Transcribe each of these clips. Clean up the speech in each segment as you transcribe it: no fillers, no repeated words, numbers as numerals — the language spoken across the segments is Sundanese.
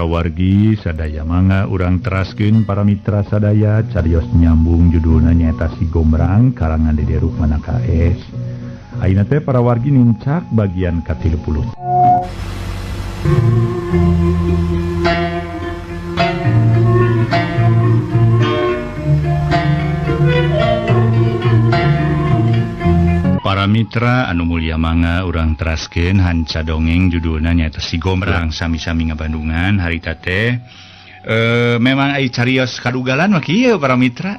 Para wargi sadaya mangga urang teraskeun para mitra sadaya carios nyambung judulna nyaeta Si Gombrang karangan Dede Rukmana KS. Ayeuna teh para wargi nincak bagian ka-30. Para mitra anu mulia mangga urang teraskeun hanca dongeng judulna nyaeta Si Gombrang sami-sami ngabandungan harita teh memang ai carios kadugalan mah kieu para mitra.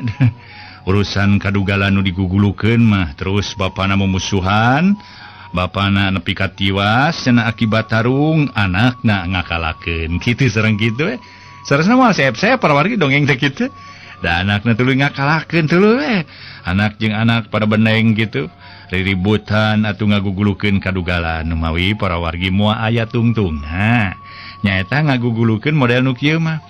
Urusan kadugalan nu digugulukeun mah terus bapana mumusuhan, bapana nepi ka tiwas cenah akibat tarung anakna ngakalakeun. Kitu sareng kitu we. Sarasna moal seep-seep para wargi dongeng teh kitu. Da anakna tuluy ngakalakeun tuluy we. Anak jeung anak pada beneng gitu. Riributan atau ngagugulukeun kadugalan mawi para wargi moal aya tungtungna. Nyaeta ngagugulukeun model nu kieu mah.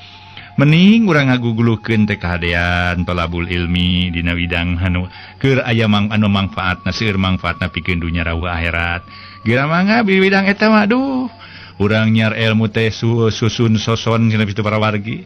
Mending urang ngagugulukeun teh kahadean tolabul ilmi dina widang anu keur aya mang anu mangfaatna seueur mangfaatna pikeun dunya rawuh akhirat. Geura mangga di widang eta mah aduh urang nyiar ilmu teh susun soson cenah kitu para wargi.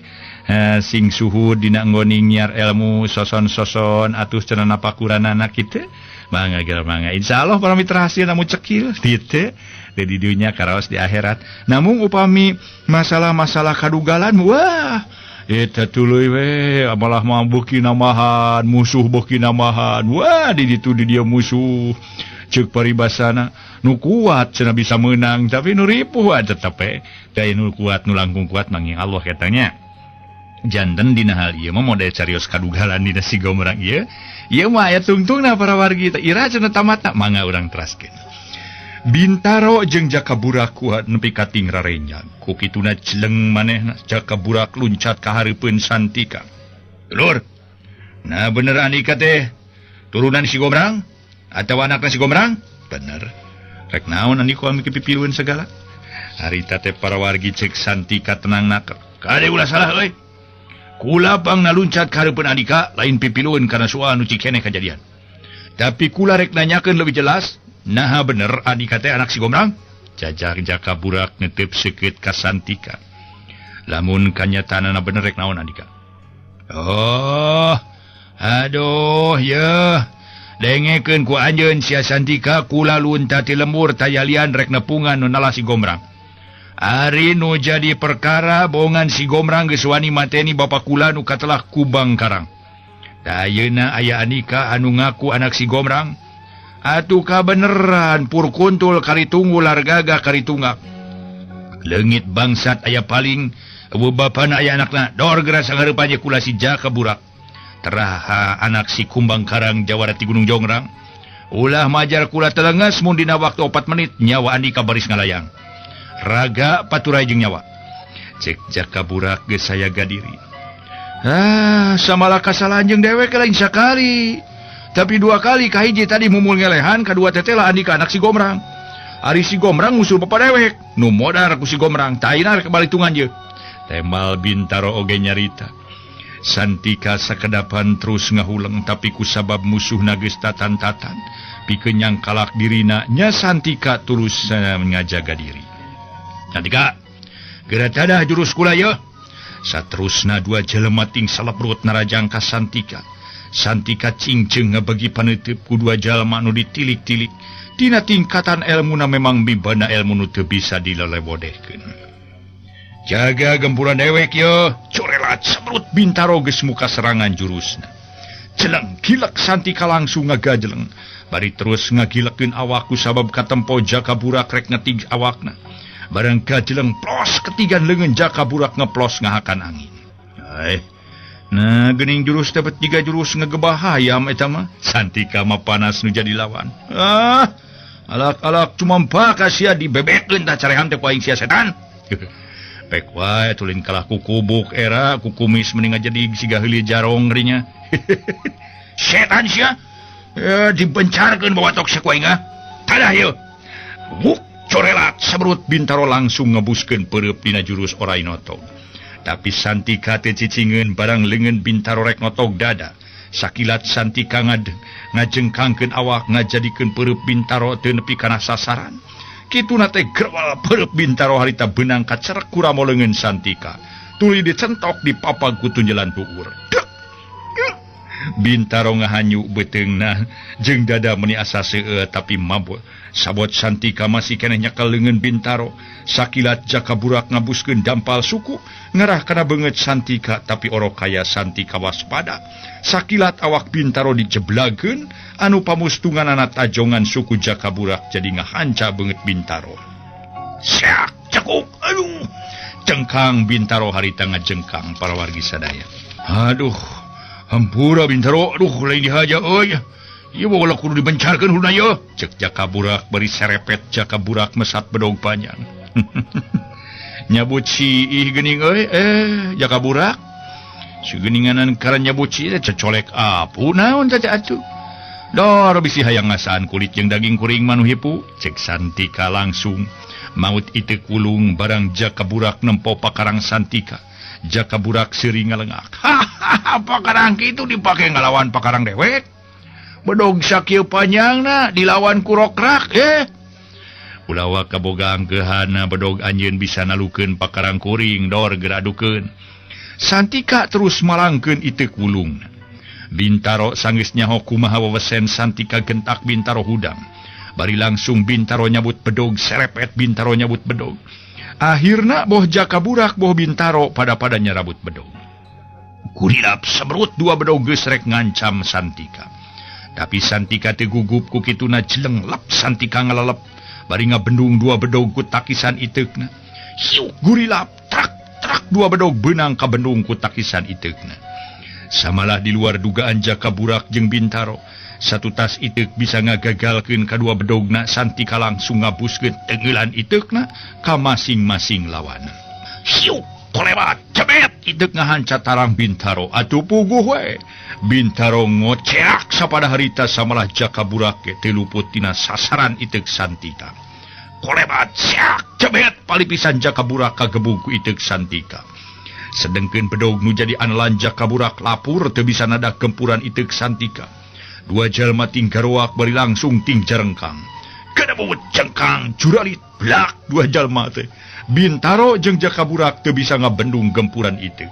Sing suhud dina nggoning nyiar ilmu soson-soson atuh cenah napakuranana kitu. Mangga geura mangga insyaallah para mitra hasil namu cekil kitu di dunya karaos di akhirat. Namun upami masalah-masalah kadugalan wah eta tuluy we malah mah beuki namahan musuh beuki namahan wah di ditu di dia musuh ceuk paribasana nu kuat cenah bisa meunang tapi nu ripuh tetep we da nu kuat nu langkung kuat manging Allah katanya. Janten dina hal ieu mah model carios kadugalan dina Si Gombrang ieu ieu mah aya tungtungna para wargi teh ira cenah tamatna mangga urang teraskeun. Bintaro jeung Jaka Burak kuat nepi ka tingrarenjang. Ku kituna jeleng manehna Jaka Burak luncat ka hareupeun Santika. Dulur. Nah bener Andika teh turunan Si Gombrang atawa anakna Si Gombrang? Bener. Rek naon Andika ami pipilueun segala? Harita teh para wargi cek Santika tenang naker. Kade ulah salah euy. Kula pangna luncat ka hareupeun Andika lain pipilueun kana soal nu cikeneh kajadian. Tapi kula rek nanyakeun leuwih jelas. Nah bener Andika teh anak Si Gombrang? Jajar Jaka Burak ngetep seukeut ka Santika. Lamun kanyataanana bener rek naon Andika? Oh, aduh yeuh. Dengekeun ku anjeun sia Santika kula lunta ti lembur tayalian rek nepungan nu nala Si Gombrang. Ari nu jadi perkara bongan Si Gombrang geus wani mateni bapa kula nu katelah Kubang Karang. Da ayeuna aya Andika anu ngaku anak Si Gombrang. Atuh kabeneran purkuntul kari tunggul largaga kari tunggak. Leungit bangsat aya paling eueuh bapana aya anakna dor geura sangareupan ye kula si Jaka Burak. Teraha anak si Kumbang Karang jawara ti Gunung Jongrang. Ulah majar kula telenges mun dina waktu 4 menit nyawa Andika baris ngalayang. Raga paturai jeung nyawa. Cek Jaka Burak geus sayaga diri. Ah, samalah kasalahan jeung dewek lain sakali. Tapi dua kali kahiji tadi mumul ngelehan kadua tetela Andika anak Si Gombrang. Ari Si Gombrang musuh bapa dewek. Nu modar ku Si Gombrang, taina rek balitungan je. Temal Bintaro oge nyarita. Santika sakedapan terus ngahuleng tapi ku sabab musuhna geus tatan-tatan. Pikeun nyangkalak dirina nya Santika terus ngajaga diri. Santika, geura tadah jurus kula yeuh. Saterusna dua jelema ting salebrut narajang ka Santika. Santika cingceung ngabagi paneuteub ku dua jalma nu ditilik-tilik. Tina tingkatan elmuna memang mibana elmu nu teu bisa dilelewodehkeun. Jaga gempuran dewek yeuh, corelat sebrut Bintaro geus muka serangan jurusna. Jeleng gilek Santika langsung ngagajeleng. Bari terus ngagilekeun awak ku sabab katempo Jaka Burak rek ngetig awakna. Barang gajeleng plos ketigan leungeun Jaka Burak ngeplos ngahakan angin. Nah geuning jurus dapat tiga jurus ngegebah hayam eta mah. Santika mah panas nu jadi lawan. Ah, alak-alak cuma sia dibebekeun tah carehan teh ku aing sia setan. Pek wae tulin kalah ku kubuk era ku kumis mending jadi siga heuli jarong ngerinya. Setan sia. Dibencarkeun bawa tok sia ku aing ah. Tadah ieu. Wuk corelat sebrut Bintaro langsung ngebuskeun peureub dina jurus orai notog. Tapi Santika teh cicingeun barang leungeun Bintaro rek notog dada. Sakilat Santika ngajengkangkeun awak ngajadikeun peureub Bintaro teu nepi kana sasaran. Kituna teh gerwal peureuk Bintaro harita beunang kacerek kuramo leungeun Santika. Tuluy dicentok di papag ku tunjelan tuur. Bintaro ngahanyu beuteungna jeung dada meuni asa seueut tapi mabok. Sabot Santika masih keneh nyekel leungeun Bintaro. Sakilat Jaka Burak ngabuskeun dampal suku ngarah kana beungeut Santika tapi orok kaya Santika waspada. Sakilat awak Bintaro dijeblageun anu pamustunganana tajongan suku Jaka Burak jadi ngahanca beungeut Bintaro. Siak cekuk aduh. Cengkang Bintaro harita ngajengkang para wargi sadaya. Aduh. Hampura Bintaro, aduh lain dihaja euy. Ieu bawa kudu dibencarkeun huluna ieu. Cek Jaka Burak bari serepet Jaka Burak mesat bedog panjang. Nyabut si ih geuning euy, Jaka Burak. Si geuninganan karan nyabut si cecolek apu naon teh atuh. Dor bisi hayang ngasaan kulit jeung daging kuring manu hipu. Cek Santika langsung maut iteuk wulung barang Jaka Burak nempo pakarang Santika. Jaka Burak seuri ngalengak. Hahaha, pakarang kitu dipake ngalawan pakarang dewek. Bedog sakieu panjangna dilawan ku rokrak Ulawa kaboga angkeuhana bedog anjeun bisa nalukeun pakarang kuring dor geradukeun. Santika terus malangkeun iteuk wulung. Bintaro sanggeus nyaho kumaha wewesen Santika gentak Bintaro hudang. Bari langsung Bintaro nyabut bedog serepet Bintaro nyabut bedog. Akhirna boh Jaka Burak boh Bintaro pada-pada nyarabut bedog. Kurilap seberut dua bedog geus rek ngancam Santika. Tapi Santika teu gugup ku kituna jlenglep Santika ngalalep bari ngabendung dua bedog ku takisan iteukna. Hiuk gurilap trak trak dua bedog beunang kabendung ku takisan iteukna. Samalah di luar dugaan Jaka Burak jeung Bintaro. Satu tas iteuk bisa ngagagalkeun kadua bedogna Santika langsung ngabuskeun tengeulan iteukna ka masing-masing lawan. Hiuk kolebat cebet iteuk ngahanca tarang Bintaro atuh puguh we. Bintaro ngoceak sapada harita samalah Jaka Burak ge teu luput tina sasaran iteuk Santika. Kolebat siak cebet palipisan Jaka Burak kagebug ku iteuk Santika. Sedengkeun bedog nu jadi andalan Jaka Burak lapur teu bisa nada gempuran iteuk Santika. Dua jalma ting garoak bari langsung ting jarengkang. Kedebut cengkang juralit blak dua jalma teh. Bintaro jeung Jaka Burak teu bisa ngabendung gempuran itu.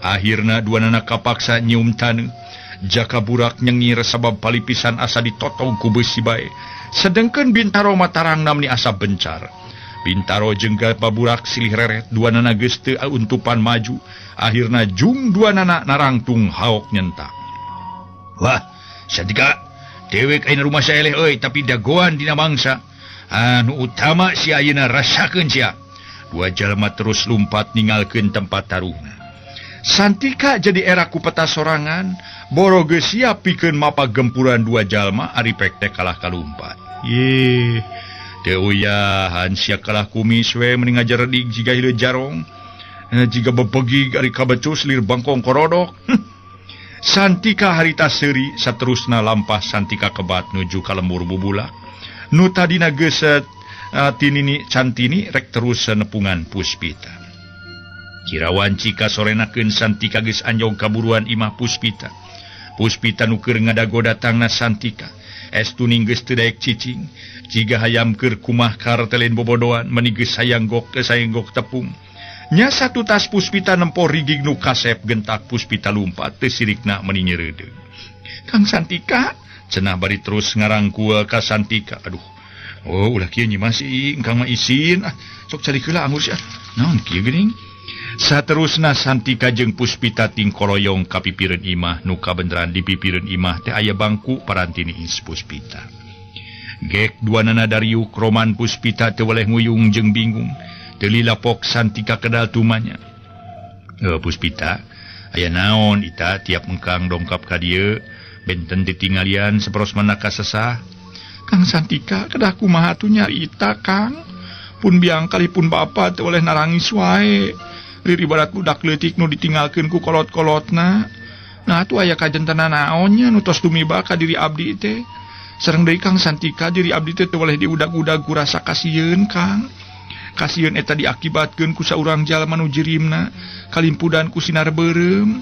Akhirna dua nana kapaksa nyium taneuh. Jaka Burak nyengir sabab palipisan asa ditotong ku beusi bae. Sedengkeun Bintaro matarangna meni asa bencar. Bintaro jeung Jaka Burak silih reret dua nana geus teu untupan maju. Akhirna jung dua nana narangtung haok nyentak. Wah, Santika dewek ayeuna rumah saeleh euy tapi dagoan dina mangsa. Anu utama si ayeuna rasakeun sia. Dua jalma terus lumpat ninggalkeun tempat taruhna. Santika jadi era ku peta sorangan, boro geus siap pikeun mapa gempuran dua jalma ari pek teh kalah kalumpat. Ye, teu uyahan sia kalah kumis we mending ngajaredig jiga hileud jarong. Jiga bebegig ari kabecus lir bangkong korodok. Santika harita seuri saterusna lampah Santika kebat nuju ka lembur bubulak. Nu tadina geus tinini cantini rek terus nepungan Puspita. Kirawan cika sorenakeun Santika geus anjog kaburuan imah Puspita. Puspita nu keur ngadago datangna Santika. Estu geus teu daek cicing. Jiga hayam keur kumahkar teh lain bobodoan meni geus sayanggok teh sayanggok tepung. Nya satu tas Puspita nempo rigig nu kasep gentak Puspita lumpat teu sirikna meni nyereudeuh. Kang Santika cenah bari terus ngarangkul ka Santika. Aduh. Oh ulah kieu nyi Mas ingkang mah isin ah sok cari heula anggur sia. Naon kieu geuning? Saterusna Santika jeung Puspita ting koloyong ka pipireun imah nu kabeneran di pipireun imah teh aya bangku parantini is Puspita. Gek dua nana dariuk roman Puspita teu weleh nguyung jeung bingung. Teu lilapok Santika kedal tumanya. Puspita, aya naon ita tiap engkang dongkap ka dieu benten ditinggalian saperos mana kasesah. Kang Santika kedah kumaha atuh nyarita Kang. Pun biang kalipun bapa teu weleh narangis wae. Riri barat budak leutik nu ditinggalkeun ku kolot-kolotna. Nah atuh aya kajentena naonnya nu tos tumiba ka diri abdi teh. Sareng deui Kang Santika diri abdi teh teu weleh diudag-udag ku rasa kasieun Kang. Kasieun eta diakibatkeun ku saurang jalma nu jirimna kalimpudan ku sinar beureum.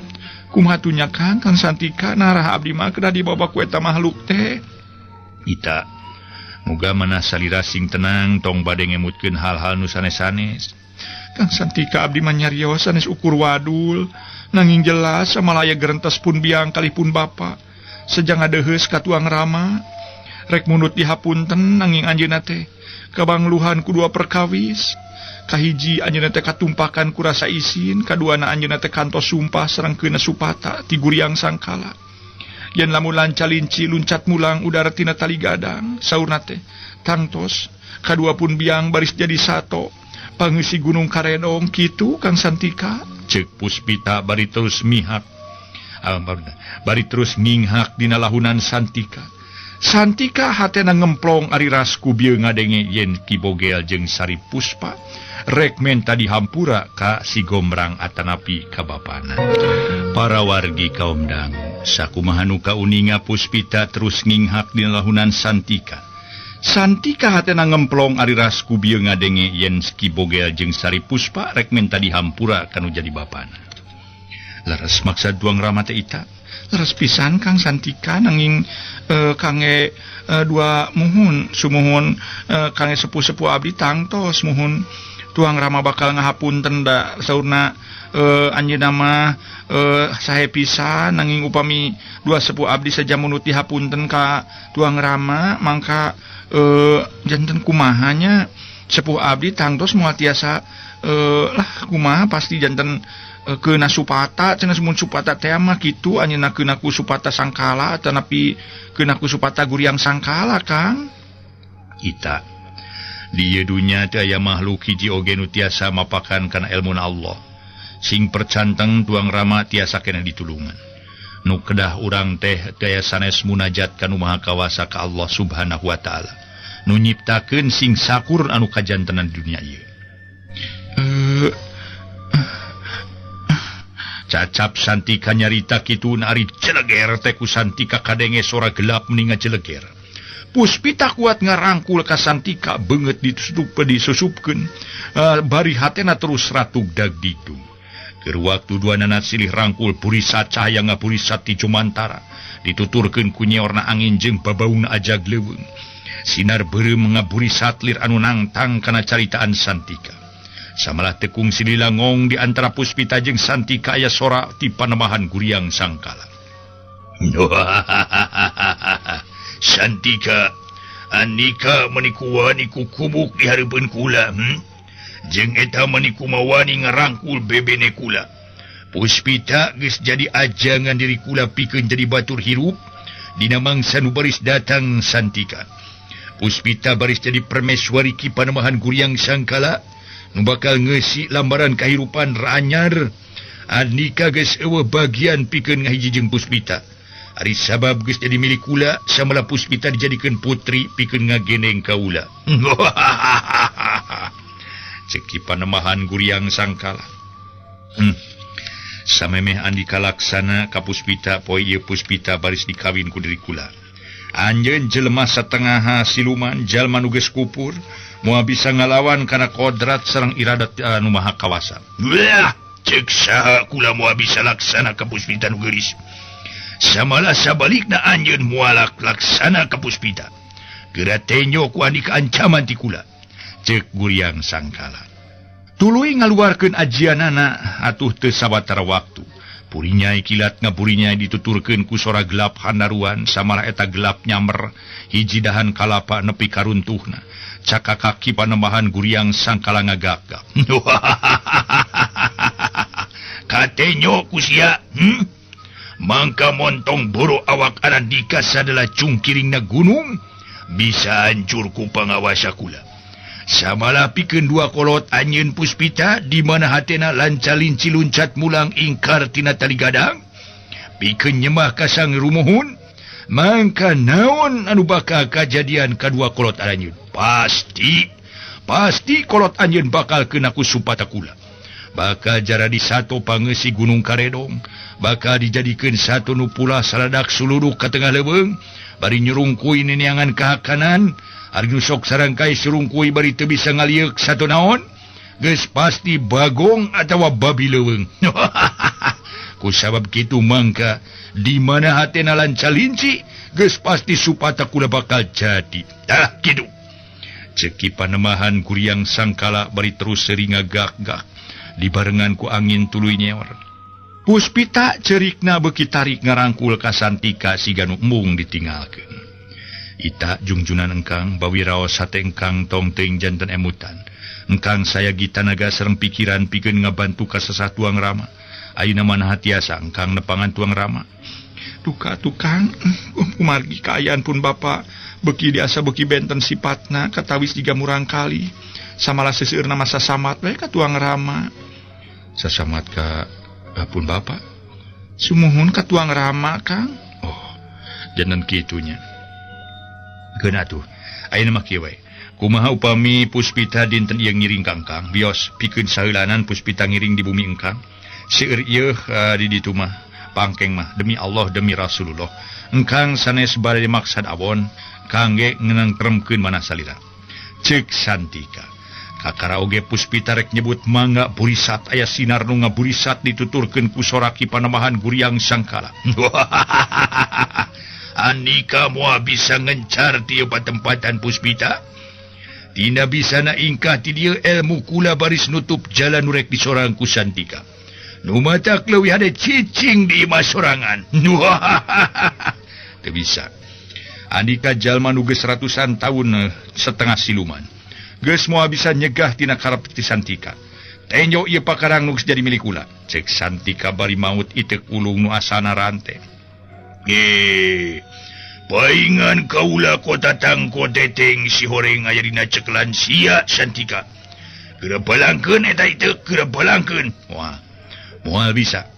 Kumaha atuh nya Kang? Kang Santika narah abdi mah kedah dibawa ku eta makhluk teh. Ita Muga manah salira sing tenang tong bade ngemutkeun hal-hal nu sanes-sanes. Kang Santika abdi mah nyarios sanes ukur wadul nanging jelas samalaya gerentes pun biang kalipun bapa sejang ngadeheus ka tuang Rama rek munut dihapunten nanging anjeunna teh kabangluhan ku dua perkawis. Kahiji anjeunna teh katumpakan ku rasa isin, kaduana anjeunna teh kantos sumpah sareng keuna supata ti Guriang Sangkala. Yen lamun lanca linci luncat mulang udara tina tali gadang, saurna teh tangtos kadua pun biang baris jadi sato pangeusi Gunung Karedong kitu Kang Santika. Ceuk Puspita bari terus mihak. Bari terus minghak dina lahunan Santika. Santika hatena ngemplong ari rasku bieu ngadenge yen Ki Bogel jeung Sari Puspa rek menta dihampura ka si Gombrang atanapi ka bapana. Para wargi kaum dangu sakumaha nu kauninga Puspita terus nginghak dina lahunan Santika. Santika hatena ngemplong ari rasku bieu ngadenge yen Ki Bogel jeung Sari Puspa rek menta dihampura kanu jadi bapana. Leres maksad Tuang Rama teh ita. Leres pisan Kang Santika nanging kange dua muhun sumuhun kange sepuh-sepuh abdi tangtos muhun Tuang Rama bakal ngahapunten da saurna anjeunna mah sae pisan nanging upami dua sepuh abdi saja munut dihapunten ka Tuang Rama mangka janten kumahanya sepuh abdi tangtos moal tiasa lah kumaha pasti janten keuna supata cenah mun supata teh mah kitu anjeunna keuna ku supata Sangkala atanapi keuna ku supata Guriang Sangkala Kang. Ita di ieu dunya teh aya makhluk hiji oge nu tiasa mapakan kana elmuna Allah. Sing percanteng Tuang Rama tiasa keneh ditulungan. Nu kedah urang teh daya sanes munajat ka Nu Maha Kawasa ka Allah Subhanahu wa taala. Nu nyiptakeun sing sakur anu kajantenan dunya ieu. Cacap Santika nyarita kitu ari celeger teh ku Santika kadenge sora gelap meni ngaceleger. Puspita kuat ngarangkul ka Santika beungeut disusupkeun. Bari hatena terus ratug dagdikdung. Keur waktu duanana silih rangkul purisa cahaya ngapurisa ti jumantara. Dituturkeun ku nyeorna angin jeung babauna ajag leuweung. Sinar beureum ngaburi satlir anu nangtang kana caritaan Santika. Samalah tekung sililangong di antara Puspita jeung Santika aya sora ti panemahan Guriang Sangkala. Santika, andika menikuwani ku kubuk di hareupeun kula, Jeung eta menikumawani ngarangkul bebene kula. Puspita geus jadi ajangan diri kula pikeun jadi batur hirup dina mangsa nu baris datang Santika. Puspita baris jadi permeswari ki panemahan Guriang Sangkala nu bakal ngeusi lambaran kahirupan raanyar. Andika geus eueuh bagian pikeun ngahiji jeung Puspita. Ari sabab geus jadi milik kula, samalah Puspita dijadikeun putri pikeun ngageneng kaula. Ceki panemahan Guriang Sangkala. Samemeh Andika laksana ka Puspita poe ieu Puspita baris dikawin ku diri kula. Anjeun jelema satengaha siluman jalma nu geus kupur moal bisa ngalawan kana kodrat sareng iradat anu Maha Kawasa. Wah, ceuk saha kula moal bisa laksana ka Puspita nu geulis. Samalah sabalikna anjeun moal laksana ka Puspita. Geura tenyo ku Andika ancaman ti kula. Ceuk Guriang Sangkala. Tuluy ngaluarkeun ajianana atuh teu sawatara waktu. Purinyai kilat ngapurinyai dituturkeun ku sora gelap handaruan samalah eta gelap nyamer hiji dahan kalapa nepi karuntuhna. Caka kaki panembahan Guriang Sangkala ngagagap. Katenyo ku sia, Mangka montong boro awak Andika sadala cungkiringna gunung bisa hancur ku pangawasa kula. Samalah pikeun dua kolot anjeun Puspita di mana hatena lanca linci luncat mulang ingkar tina tali gadang pikeun nyemah ka sang rumuhun mangka naon anu bakal kajadian kadua kolot anjeun. Pasti pasti kolot anjeun bakal kena ku supata kula. Bakal jaradi sato pangeusi Gunung Karedong, bakal dijadikeun satu nu pula saladak suluduk ka tengah leuweung bari nyurungkuy neneangan kahakanan. Ari nu sok sarangkai surungkuy bari teu bisa ngalieuk satu naon geus pasti bagong atawa babi leuweung. Ku sabab kitu mangka Di mana hatena lanca linci geus pasti supata kula bakal jadi. Tah kitu. Ceki panemahan Guriang Sangkala bari terus sering ngagak-gak dibarengan ku angin tuluy nyeor. Puspita cerikna beuki tarik ngarangkul ka Santika siga nu embung ditinggalkeun. Ita jungjunan engkang bawiraos hate engkang tong teuing janten emutan. Engkang sayagi tanaga sareng pikiran pikeun ngabantu ka sesah tuang Rama. Ayeuna mah naha tiasa engkang nepangan tuang Rama. Duka tukang kumargi kaayaan pun bapa beuki diasa beuki benten sifatna katawis jiga murang kali. Samalah seseueurna mah sasamat we ka tuang Rama. Sasamat ka pun bapa. Sumuhun ka tuang Rama Kang. Oh, janten kitu nya. Geuna atuh. Ayeuna mah kieu we. Kumaha upami Puspita dinten ieu ngiring ka engkang? Bios pikeun saheulanan Puspita ngiring di bumi engkang. Seueur ieu di ditu mah pangkeng mah demi Allah demi Rasulullah. Engkang sanes bade maksad awon kangge ngenangtremkeun manah salira. Ceuk Santika. Kakara oge Puspita rek nyebut mangga burisat aya sinar nu ngaburisat dituturkeun ku soraki panemahan Guriang Sangkala. Andika moal bisa ngencar ti ieu patempatan Puspita. Tina bisa na ingkah ti dieu ilmu kula baris nutup jalan nu rek disorang ku Santika. Nu matak leuwih hade cicing di imah sorangan. Teu bisa. Andika jalma nu geus ratusan tahun setengah siluman. Geus moal bisa nyegah tina karep ti Santika. Tenjo ieu pakarang nu geus jadi milik kula. Cek Santika bari maut iteuk ulung nu asana rante. Paingan kaula kota tangko teteng si horeng aya dina ceklan sia Santika. Geura balangkeun eta iteuk, geura balangkeun. Wah, moal bisa.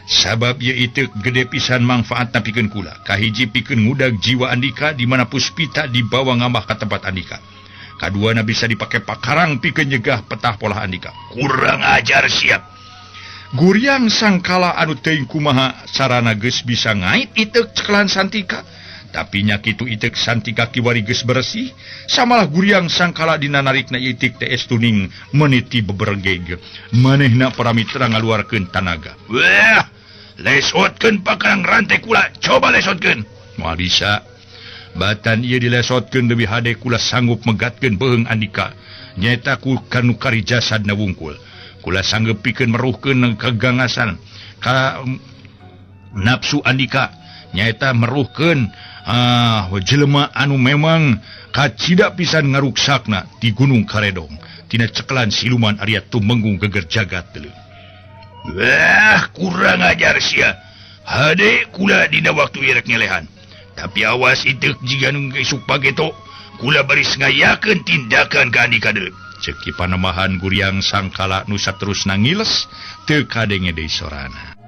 Sabab ieu iteuk gede pisan mangfaatna pikeun kula. Kahiji pikeun ngudag jiwa andika di mana Puspita dibawa ngamah ka tempat andika. Kaduana bisa dipake pakarang pikeun nyegah petah polah andika. Kurang ajar siap. Guriang Sangkala anu teuing kumaha sarana geus bisa ngait iteuk ceklan Santika. Tapi nya kitu iteuk Santika kiwari geus bersih, samalah Guriang Sangkala dina narikna itik teh tuning meniti bebergeg. Manehna para mitra ngaluarkeun tanaga. Wah, lesotkeun pakarang rantai kula, coba lesotkeun. Moal bisa. Batan ieu dilesotkeun leuwih hade kula sanggup megatkeun beuheung andika. Nyaeta ku kanu kari jasadna wungkul. Kula sanggup pikeun meruhkeun kagangasan ka nafsu andika. Nyaeta meruhkeun jelema anu memang kacida pisan ngaruksakna di Gunung Karedong tina ceklan siluman Arya Tumenggung geger jagat deuleu. Wah, kurang ajar sia. Hade kula dina waktu ieu rek ngelehan. Tapi awas iteuk jiga nu isuk pageto, kula baris ngayakeun tindakan ka andika deuleu. Ceuk Ki Panemahan Guriang Sangkala nu saterusna ngiles teu kadenge deui sorana.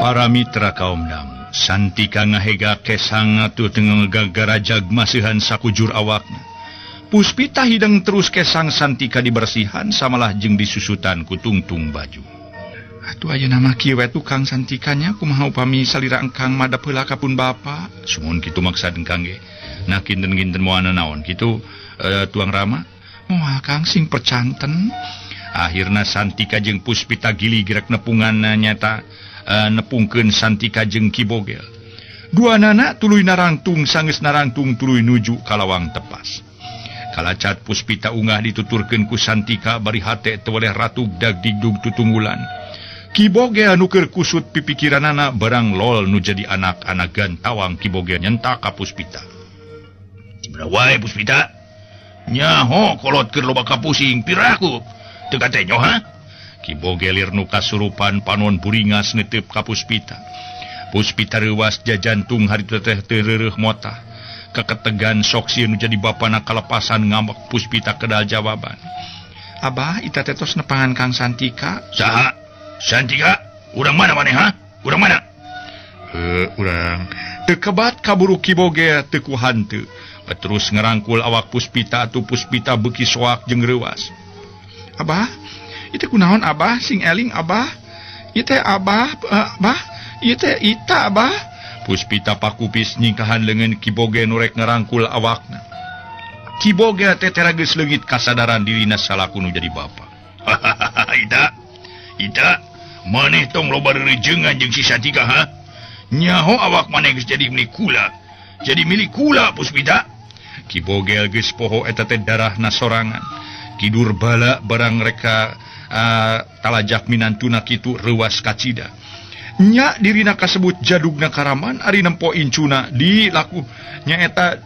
Para mitra kaum dangu, Santika ngahega kesang atuh teu gagarajag masihan sakujur awakna. Puspita hideng terus kesang Santika dibersihan samalah jeung disusutan ku tungtung baju. Atuh ayeuna mah kieu we tukang Santikanya kumaha upami salira engkang madep heula ka pun bapa. Sumuhun kitu maksad engkang ge. Nah kinten-kinten moal nanaon kitu tuang Rama. Moal Kang sing percanten. Akhirna Santika jeung Puspita gili gerak nepungan nyata nepungkeun Santika jeung Ki Bogel. Dua nana tuluy narangtung sanggeus narangtung tuluy nuju ka lawang tepas. Kalacat Puspita ungah dituturkeun ku Santika bari hate teu weleh ratug dag digdug tutunggulan. Ki Bogel nu keur kusut pipikiranana barang lol nu jadi anak-anak gantawang Ki Bogel nyentak ka Puspita. Cimera wae Puspita. Nyaho kolot keur loba kapusing piraku. Teu katenyo ha? Ki Bogel lir nu kasurupan panon buringas neteup ka Puspita. Puspita reuwas jajantung harita teh teu reureuh motah. Keketegan sok sieun nu jadi bapana kalepasan ngambek Puspita kedal jawaban. Abah ita teh tos nepangan Kang Santika. Saha? Santika? Urang mana maneh ha? Urang mana? Urang. Teu kebat kaburu Ki Bogel teu ku hanteu. Terus ngerangkul awak Puspita atuh Puspita beuki soak jeung reuwas. Abah, ieu teh kunaon Abah sing eling Abah? Ieu teh Abah, Abah, ieu teh ita Abah. Puspita pakupis nyingkahan leungeun Ki Bogel nu rek ngerangkul awakna. Ki Bogel teh tera geus leungit kasadaran dirina salaku nu jadi bapa. Ita. Ita maneh tong loba rerejengan jeung si Santika ha? Nyaho awak maneh geus jadi milik kula. Jadi milik kula Puspita. Ki Bogel geus poho eta teh darahna sorangan. Ki Durbala barang reka talajak minantuna kitu reuas kacida. Nya dirina kasebut jadugna karaman ari nempo incuna dilaku nyaeta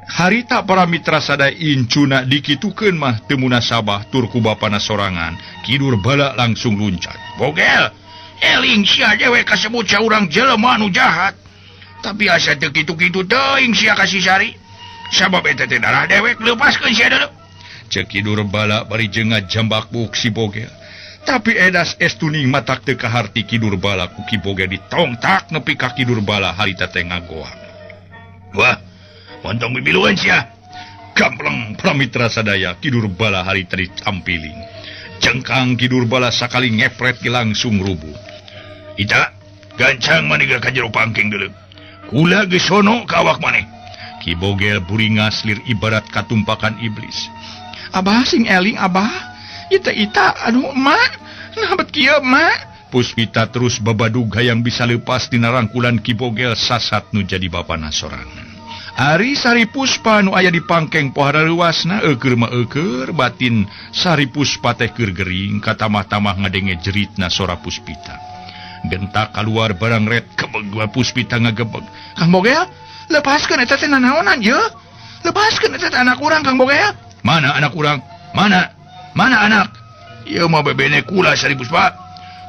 harita para mitra sadaya incuna dikitukeun mah teu munasabah tur ku bapana sorangan. Ki Durbala langsung luncat. Bogel, eling sia dewe kasebut saurang jelema nu jahat. Tapi asa teu kitu-kitu teuing sia ka si Sari. Sabab eta teh darah dewek leupaskeun sia deuleu. Ceuk Ki Durbala bari jeung ngajambak buuk si Bogel. Tapi edas estuning matak teu kaharti Ki Durbala ku Ki Bogel ditongtak nepi ka Ki Durbala harita teh ngagoang. Wah, montong bibilueun sia. Gampleng pramitra sadaya Ki Durbala harita ditampiling. Cengkang Ki Durbala sakali ngepret langsung rubuh. Ita, gancang maneh ka jero pangking deuleu. Kula geus sono ka awak maneh. Ki Bogel buringas lir ibarat katumpakan iblis. Abah sing eling abah. Ita ita aduh emak nah bet kieu emak. Puspita terus babadug hayang bisa lepas dina rangkulan Ki Bogel sasat nu jadi bapana sorangan. Ari Sari Puspa nu aya di pangkeng pohara leuwasna eueur mah eueur batin Sari Puspa teh keur gering katamah-tamah ngadenge jeritna sora Puspita. Gentak kaluar barang ret kebeg Puspita ngagebeg. Kang Bogel, lepaskeun eta teh nanaonan ye? Lepaskeun eta teh anak urang Kang Bogel. Mana anak urang? Mana? Mana anak? Ieu mah bebene kula Sari Puspa.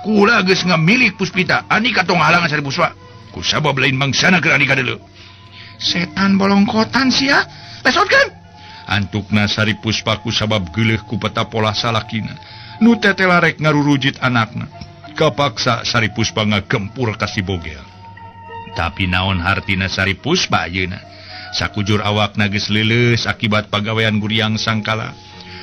Kula geus ngamilik Puspita. Andika tong halangan Sari Puspa. Ku sabab lain mangsana keur andika deuleu. Setan bolongkotan sia. Lesotkeun. Antukna Sari Puspa ku sabab geuleuh ku peta pola salakina. Nu tetela rek ngarurujit anakna. Kapaksa Sari Puspa ngagempur ka si Bogel. Tapi naon hartina Sari Puspa ayeuna? Sakujur awakna geus leuleus akibat pagawean Guriang Sangkala.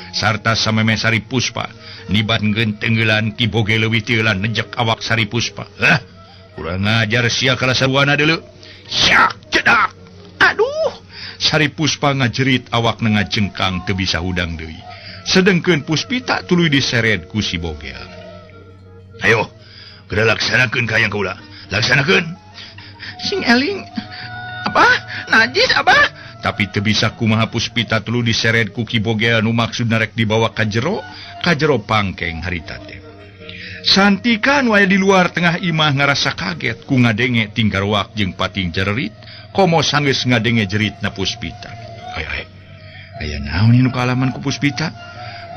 Sarta sameme Sari Puspa niban tenggelan Ki Bogel leuwih teulan nejek awak Sari Puspa. Hah, kurang ajar sia kala sarwana deuleu. Syak cedak. Aduh, Sari Puspa ngajerit awakna ngajengkang teu bisa hudang deui. Sedengkeun Puspita tuluy diseret ku si Bogel. Ayo, geura laksanakeun ka hayang kaula. Laksanakeun. Sing eling. Apa? Najis abah? Tapi teu bisa kumaha Puspita tuluy diseret ku Ki Bogel nu maksudna rek dibawa ka jero pangkeng harita teh. Santika nu aya di luar tengah imah ngarasa kaget ku ngadenge tinggarwak jeung pating jerit, komo sanggeus ngadenge jeritna Puspita. Ay ay. Aya naon nu kaalaman ku Puspita?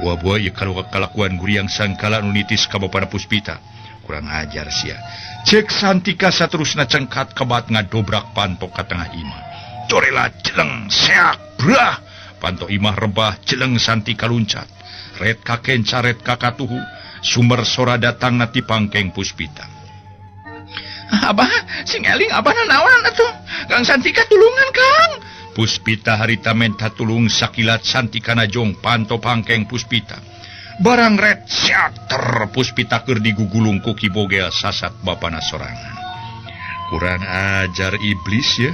Buah-buah ieu kalakuan Guriang Sangkala nu nitis ka bapana Puspita. Kurang ajar sia. Cek Santika saterusna cengkat kebat ngadobrak panto ka tengah imah. Corela jeleng seak brah panto imah rebah jeleng Santika luncat. Ret kakenca ret kakatuhu sumber sora datang na ti pangkeng Puspita. Abah sing eling abah nanaonan atuh. Kang Santika tulungan Kang. Puspita harita menta tulung sakilat Santika najong panto pangkeng Puspita. Barang ret seak ter Puspita keur digugulung ku Ki Bogel sasat bapana sorangan. Kurang ajar iblis ya.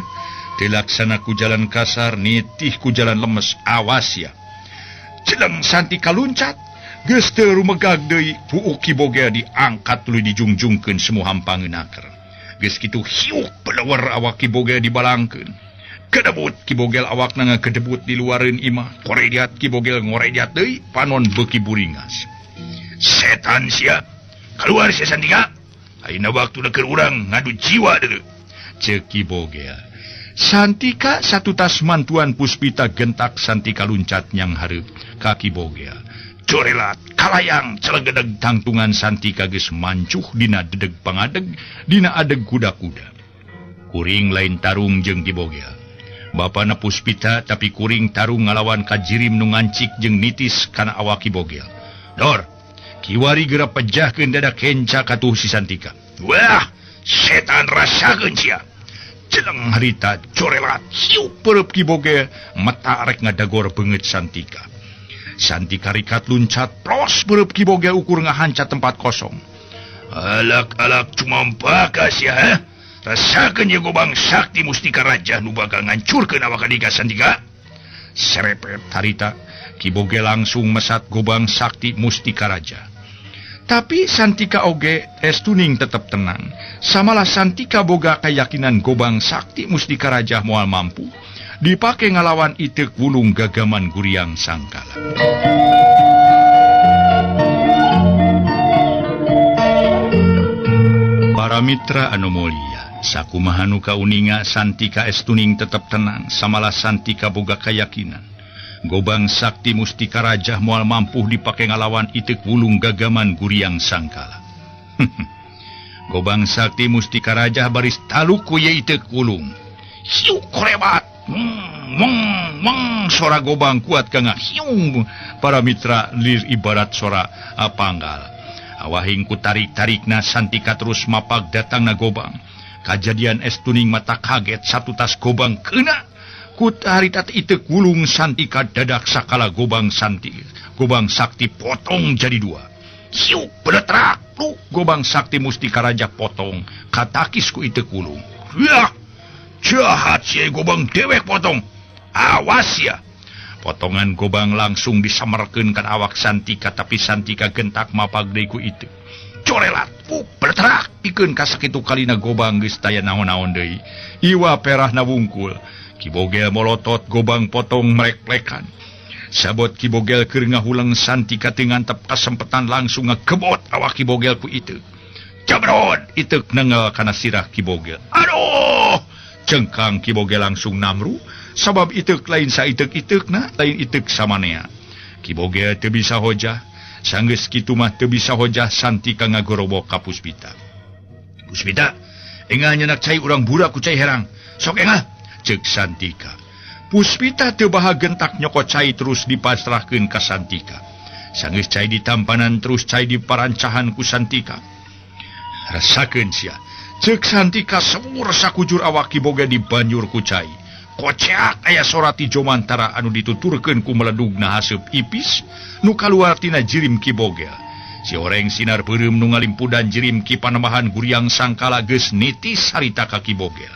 Dilaksana ku jalan kasar, nitih ku jalan lemes, awas ya. Jeleng Santika luncat, geus teu rumegag deui, buuk Ki Bogel diangkat tuluy dijungjungkeun semua hampangeun aker. Geus kitu hiuk beleuwer awak Ki Bogel dibalangkeun. Kedebut Ki Bogel awakna ngakedebut di luareun imah, korejat Ki Bogel ngorejat deui, panon beuki buringas. Setan sia, keluar sia Santika. Ayeuna waktuna keur urang ngadu jiwa deuleu. Ceuk Ki Bogel. Santika satu tas mantuan Puspita gentak Santika luncat nyang hareup ka Ki Bogel. Corelat kalayang celegedeg tangtungan Santika geus mancuh dina dedeg pangadeg dina adeg kuda-kuda. Kuring lain tarung jeung Ki Bogel. Bapana Puspita tapi kuring tarung ngalawan kajirim nu ngancik jeung nitis kana awak Ki Bogel. Dor, kiwari geura pejahkeun dada kenca katuh si Santika. Wah, setan rasakeun sia. Jeleng harita corelat hiup perep Ki Bogel meta rek ngadagor beungeut Santika. Santika rikat luncat plos perep Ki Bogel ukur ngahanca tempat kosong. Alak-alak cumampakas ya, eh? Rasakeun ye gobang sakti mustika raja nu bakal ngancurkeun awak andika Santika. Serepet harita Ki Bogel langsung mesat gobang sakti mustika raja. Tapi Santika oge Estuning tetep tenang. Samalah Santika boga keyakinan Gobang Sakti Mustika Rajah moal mampu dipake ngalawan Iteuk Wulung gagaman Guriang Sangkala. Para mitra anu mulia, sakumaha nu kauninga Santika Estuning tetep tenang. Samalah Santika boga keyakinan Gobang Sakti Mustika Rajah moal mampu dipake ngalawan Iteuk Wulung gagaman Guriang Sangkala. Gobang Sakti Mustika Rajah baris taluk ku ye Iteuk Wulung. Hiu korebat. Meng meng sora gobang kuat kanga hiung. Para mitra lir ibarat sora panggal. Awahing ku tarik-tarikna Santika terus mapag datangna gobang. Kajadian Estuning mata kaget satu tas gobang kena. Kutaritat Iteuk Wulung Santika dadak sakala Gobang Santi. Gobang Sakti potong jadi dua. Hiu beletrak lu Gobang Sakti Mustika Raja potong katakis ku Iteuk Wulung. Yah, jahat si Gobang dewek potong. Awas ya. Potongan Gobang langsung disamerkeun kan awak Santika, tapi Santika gentak mapag deui ku Iteuk. Corelat, beletrak pikeun ka sakitu kalina Gobang geus taya naon-naon deui. Iwa perahna wungkul. Ki Bogel molotot Gobang potong mrek-plekan. Sabot Ki Bogel keur ngahuleng Santika teu ngantep kasempetan langsung ngagebot awak Ki Bogel ku Iteuk. Jabrod Iteuk nengel kana sirah Ki Bogel. Aduh! Cengkang Ki Bogel langsung namru sabab Iteuk lain saiteuk-iteukna, lain Iteuk samanea. Ki Bogel teu bisa hojah. Sanggeus kitu mah teu bisa hojah Santika ngagorobok ka Puspita. Puspita, engah nyenak cai urang burak ku cai herang. Sok engah. Ceuk Santika. Puspita teu baha gentak nyokot cai terus dipasrahkeun ka Santika. Sanggeus cai ditampanan terus cai diparancahan ku Santika. Rasakeun sia. Ceuk Santika seur sakujur awak Ki Bogel dibanjur ku cai. Koceak aya sora ti jomantara anu dituturkeun ku meledugna haseup ipis nu kaluar tina jirim Ki Bogel. Si oreng sinar beureum nu ngalimpudan jirim Ki Panembahan Guriang Sangkala geus nitis harita ka Ki Bogel.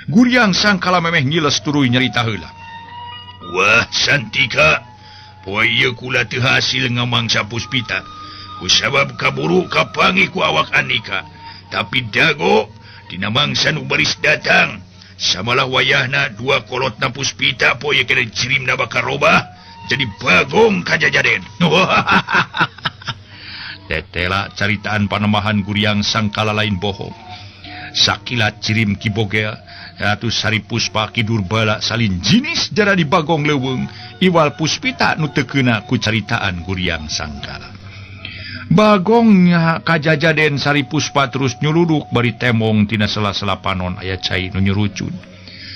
Guriang Sangkala memeh ngiles tuluy nyarita heula. Wah Santika, poe ieu kula teu hasil ngamangsa Puspita. Kusabab kaburu kapangi ku awak Andika. Tapi dago dina mangsa nu baris datang. Samalah wayahna dua kolotna Puspita poe ieu kene jirimna bakal robah jadi bagong kajajaden. Tetela caritaan Panembahan Guriang Sangkala lain bohong. Sakilat jirim Ki Bogel Ratu Sari Puspa Ki Durbala salin jinis jara di Bagong leuweung iwal Puspita nu teu keuna ku caritaan Guriang Sangkala. Bagongnya kajajaden Sari Puspa terus nyuluduk bari temong tina sela-sela panon aya cai nu nyurucud.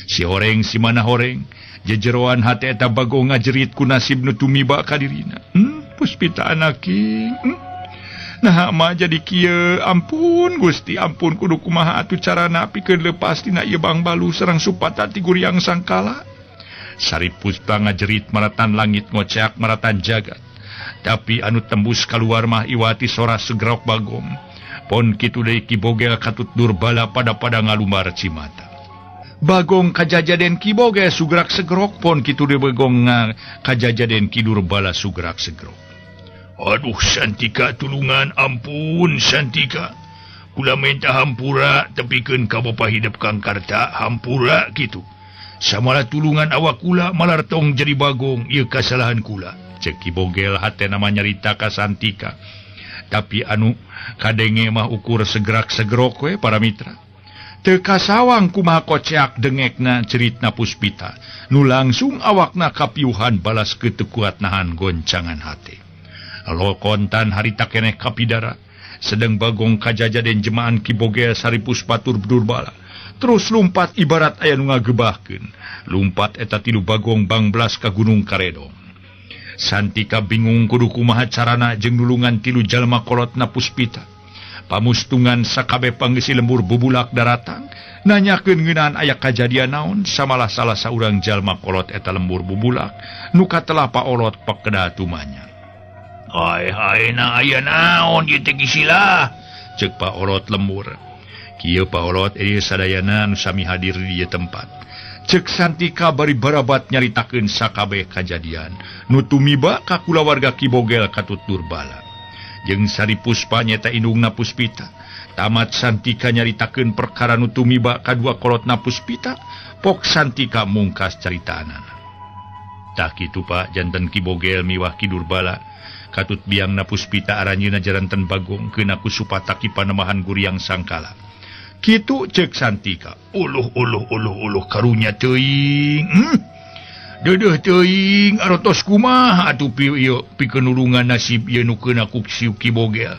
Si horeng si mana horeng jejeroan hate eta Bagong ngajerit ku nasib nu tumiba ka dirina. Puspita anaki. Nah mah jadi kieu, ampun Gusti, ampun kudu kumaha atuh carana pikeun leupas tina ieu Bangbalu sareng Supata ti Guriang Sangkala. Sari Puspa ngajerit maratan langit ngoceak maratan jagat. Tapi anu tembus kaluar mah iwati sora segrok Bagong. Pon kitu deui Ki Bogel katut Durbala pada-pada ngalumbar cimata. Bagong kajajaden Ki Bogel sugrak segrok, pon kitu deui Bagong kajajaden Ki Durbala sugrak segrok. Aduh Santika tulungan, ampun Santika. Kula minta hampura tepikeun ka bapa hidup Kang Karta, hampura kitu. Samalah tulungan awak kula malar tong jadi Bagong ieu kasalahan kula. Ceuk Ki Bogel hatena mah nyarita ka Santika. Tapi anu kadenge mah ukur segerak segerok we para mitra. Teu kasawang kumaha koceak dengekna ceritna Puspita. Nu langsung awakna kapiuhan balas teu kuat nahan goncangan hate. Lokontan harita keneh kapidara sedang Bagong kajajaden jemaan Ki Bogel Sari Puspa tur Durbala terus lumpat ibarat aya nu ngagebahkeun. Lumpat eta tilu Bagong bangblas ka Gunung Karedong. Santika bingung kudu kumaha carana jeung nulungan tilu jalma kolotna Puspita. Pamustungan sakabeh panggeusi lembur bubulak daratang nanyakeun ngeunaan aya kajadian naon samalah salah saurang jalma kolot eta lembur bubulak nu katelah paolot pekeda tumanya. Hai hai na aya naon ieu teh gisilah ceuk paolot lembur. Kieu paolot ieu sadayana nu sami hadir di ieu tempat. Ceuk Santika bari barabat nyaritakeun sakabeh kajadian nu tumiba ka kulawarga Ki Bogel katut Durbala. Jeung Sari Puspa nyata indungna Puspita. Tamat Santika nyaritakeun perkara nu tumiba kadua kolotna Puspita, pok Santika mungkas caritaanana. Tah kitu Pak janten Ki Bogel miwah Ki Durbala katut biangna Puspita aranjeunna jaranten Bagong keuna ku supataki panemahan Guriang Sangkala. Kitu cek Santika, uluh uluh uluh uluh karunya teuing. Deudeuh teuing arotos kumaha atuh ieu pikeun nasib ieu nu keuna ku si Ki Bogel.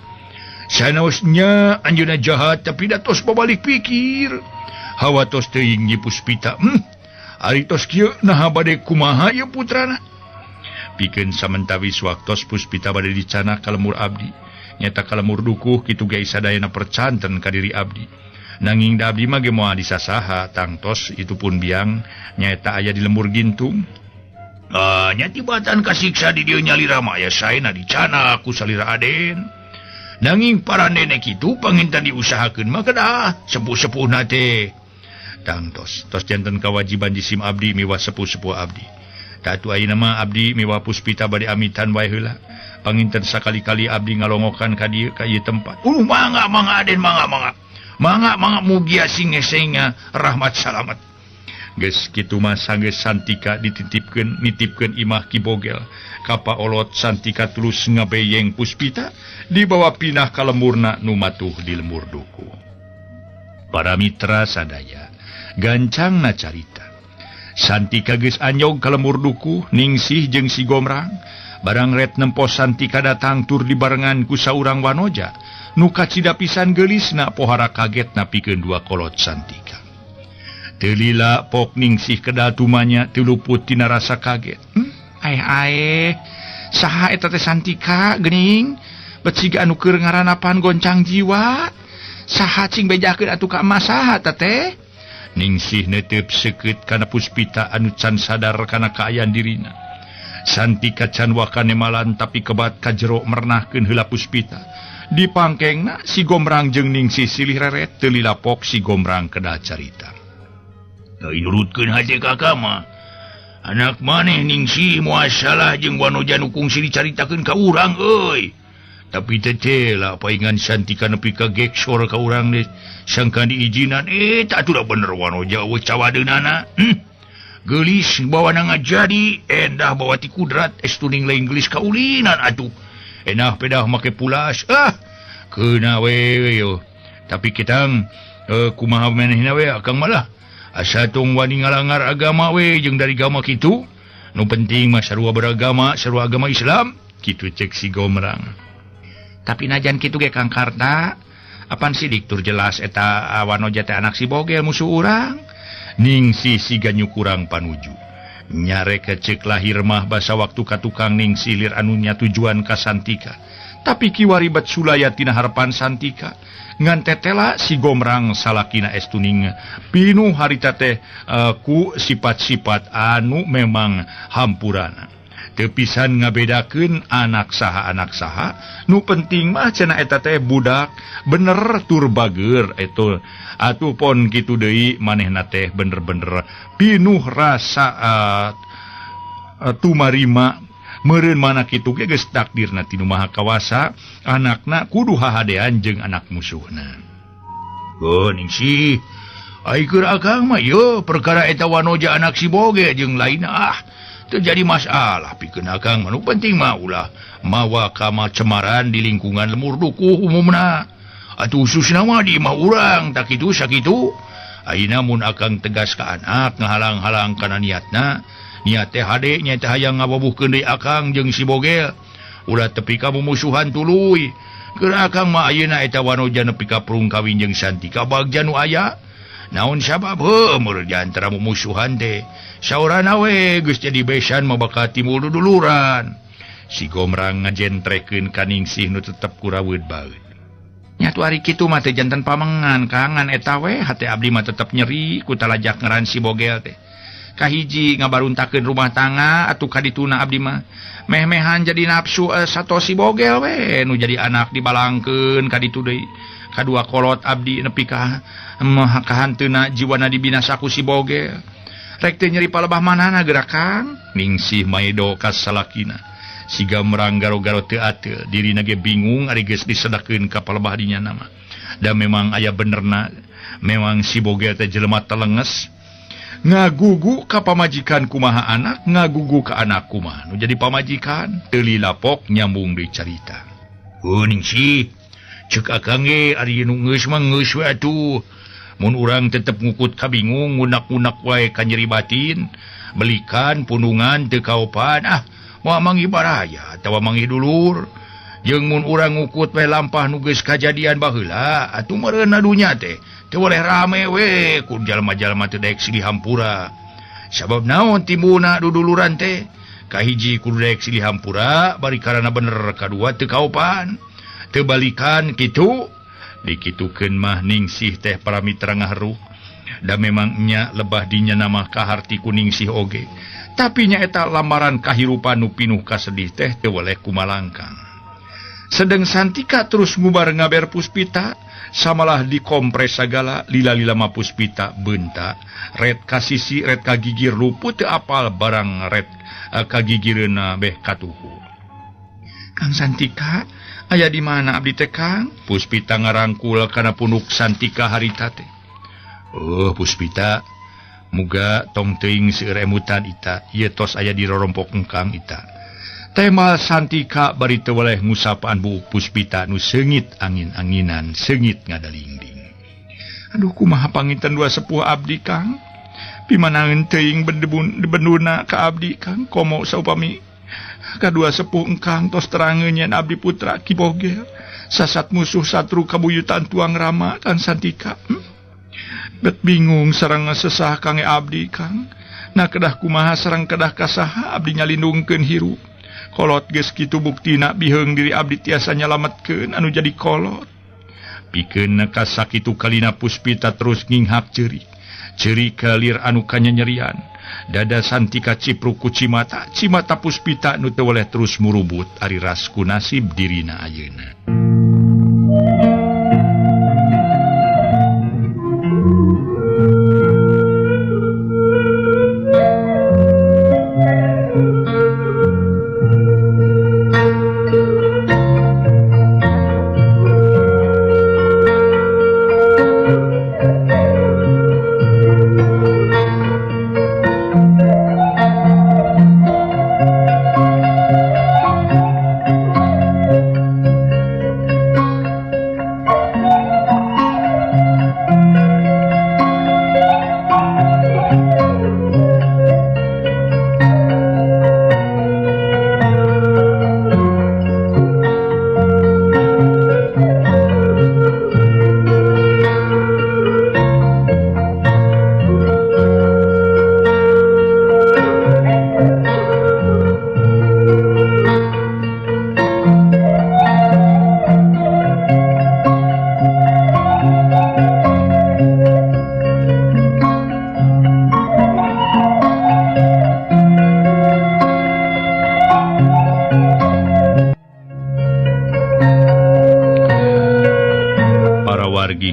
Sanaosnya anjeunna jahat tapi da tos babalik pikir. Hawa tos teuing Nyi Puspita. Ari tos kieu naha bade kumaha ieu putrana. Pikeun samentawis waktos Puspita bade dicana ka lemur abdi. Nyata ka lemur dukuh kitu ge sadayana percanten ka diri abdi. Nanging da abdi mah ge moal disasaha tangtos itu pun biang nyaeta aya di lemur gintung. Nya tibatan kasiksa di dieu nyalira mah aya saena dicana ku salira Aden. Nanging para nenek itu panginten diusahakeun mah kedah sepuh-sepuhna teh. Tangtos tos janten kawajiban jisim abdi miwah sepuh-sepuh abdi. Tatu ayeuna mah abdi miwah Puspita bade amitan wae heula. Panginten sakali-kali abdi ngalongokan ka dieu ka ieu tempat. Mangga mangga Aden mangga mangga. Mangga mangga mugia sing ngesenga rahmat salamat. Geus kitu mah sanggeus Santika dititipkeun nitipkeun imah Ki Bogel. Ka paolot Santika tulus ngabeyeng Puspita dibawa pindah ka lemurna nu matuh di lemur dukuh. Para mitra sadaya gancangna carita. Santika geus anyog ka lemur dukuh Ningsih jeung si Gomrang. Barang ret nempo Santika datang tur dibarengan ku saurang wanoja nu kacida pisan geulisna pohara kaget napikeun dua kolot Santika. Teu lila pok Ningsih kedal tumanya teu luput tina rasa kaget. Aeh aeh saha eta teh Santika geuning bet siga anu keur ngaranapan goncang jiwa. Saha cing bejakeun atuh ka emak saha ta teh? Ningsih netep seukeut kana Puspita anu can sadar kana kaayaan dirina. Santika can waka nemalan tapi kebat ka jero mernahkeun heula Puspita. Di pangkengna si Gomrang jeung Ningsih silih reret teu lila pok si Gomrang kedah carita. Teu nurutkeun hate kakak mah. Anak maneh Ningsih moal salah jeung wanoja nu kungsi dicaritakeun ka urang euy. Tapi teh lah paingan Santika nepi ka geksor ka urang deh sangka diizinan tak atuh da bener wanoja eueuh cawadeunana. Geulis bawana ngajadi endah bawa ti kudrat estuning lain geulis kaulinan atuh. Enah pedah make pulas keuna we yo. Tapi kitang kumaha manehna we akang malah asa tong wani ngalangar agama we jeung dari agama kitu. Nu penting mah sarua beragama, sarua agama Islam kitu cek si Gomrang. Tapi najan kitu ge Kang Karta, apan sidik tur jelas eta wanoja teh anak si Bogel musuh urang. Ningsih siga nyukurang panuju. Nyarek cek lahir mah basa waktu ka tukang Ningsih lir anunya tujuan ka Santika. Tapi kiwari bet sulaya tina harapan Santika. Ngan tetela si Gomrang salakina estuning pinuh harita teh ku sifat-sifat anu memang hampurana. Teu pisan ngabedakeun anak saha nu penting mah cenah eta teh budak bener tur bager eta atuh pon kitu deui manehna teh bener-bener pinuh rasa tumarima meureun mana kitu ge geus takdirna ti Nu Maha Kawasa anakna kudu hahadean jeung anak musuhna. Heuh Ningsih ai keur akang mah ieu perkara eta wanoja anak si Boge jeung lainna terjadi masalah pikeun akang mah nu penting mah ulah mawa kamacemaran di lingkungan lemur dukuh umumna atuh khususna mah di imah urang tak kitu sakitu. Ayeuna mun akang tegas ka anak ngahalang-halang kana niatna niat teh hade nya teh hayang ngawabuhkeun deui akang jeung si Bogel ulah tepi ka mumusuhan tuluy. Keur akang mah ayeuna eta wanoja nepi ka prung kawin jeung Santika bagja nu aya. Naon sabab heuh meureun di antara mumusuhan teh saurana we geus jadi besan mah bakal timbul duduluran. Si Gomrang ngajentrekeun ka Ningsih nu tetep kuraweut baeud. Nya tu ari kitu mah teh janten pamengan kangan eta we hate abdi mah tetep nyeri ku talajak ngaran si Bogel teh. Kahiji ngabaruntakeun rumah tangga atuh kadituna abdi mah meh-mehan jadi nafsu sato si Bogel we nu jadi anak dibalangkeun kaditu deui. Kadua kolot abdi nepi ka kahanteuna jiwana dibinasa ku si Bogel. Rek teu nyeri palebah manana geura Kang? Ningsih maedo ka salakina. Siga merang garo-garo teu ateul dirina ge bingung ari geus disedakeun ka palebah dinya nama. Da memang aya benerna memang si Bogel teh jelema telenges. Ngagugu ka pamajikan kumaha anak, ngagugu ka anak kumaha nu jadi pamajikan teu lilapok nyambung deui carita. Heuh Ningsih, ceuk akang ge ari nu geus mah geus we atuh. Mun urang tetep ngukut kabingung ngunak-ngunak wae ka nyeri batin, belikan punungan teu kaopan ah moal manggih baraya atawa manggih dulur. Jeung mun urang ngukut we lampah nu geus kajadian baheula atuh meureunna dunya teh teu boleh rame we ku jalma-jalma teu daek silih hampura. Sabab naon timbulna duduluran teh? Kahiji kudu daek silih hampura bari karana bener kadua teu kaopan. Teu balikan kitu dikitukeun mah Ningsih teh para mitra ngaharuh. Da memang nya lebah dinya nama kaharti ku Ningsih oge. Tapi nyaeta lamaran kahirupan nu pinuh kasedih teh teu weleh kumalangkang. Sedeng Santika terus ngubar ngaber Puspita samalah dikompres sagala lila-lila ma Puspita beunta red kasisi red kagigir luput teu apal barang red kagigireuna beh katuhu. Kang Santika aya di mana abdi teh Kang? Puspita ngarangkul kana punuk Santika harita teh. Oh Puspita muga tong teuing seueur emutan ita ieu tos aya di rorompok engkang ita. Temal Santika bari teu weleh ngusapaan buuk Puspita nu seungit angin-anginan seungit ngadalingding. Aduh kumaha panginten dua sepuh abdi Kang? Pimanaeun teuing benduna ka abdi Kang komo saupami kadua sepuh engkang tos terangeun yen abdi putra Ki Bogel sasat musuh satru kabuyutan tuang Rama Kang Santika. Bet bingung sareng sesah kange abdi Kang. Nah kedah kumaha sareng kedah kasaha abdi nyalindungkeun hirup. Kolot geus kitu buktina biheung diri abdi tiasa nyalametkeun anu jadi kolot. Pikeun kasakitu kalina Puspita terus nginghak ceurik. Ceurik kalir anu kanyanyerian. Dada Santika cipruk ku cimata, cimata Puspita nu teu weleh terus murubut ari ras ku nasib dirina ayeuna.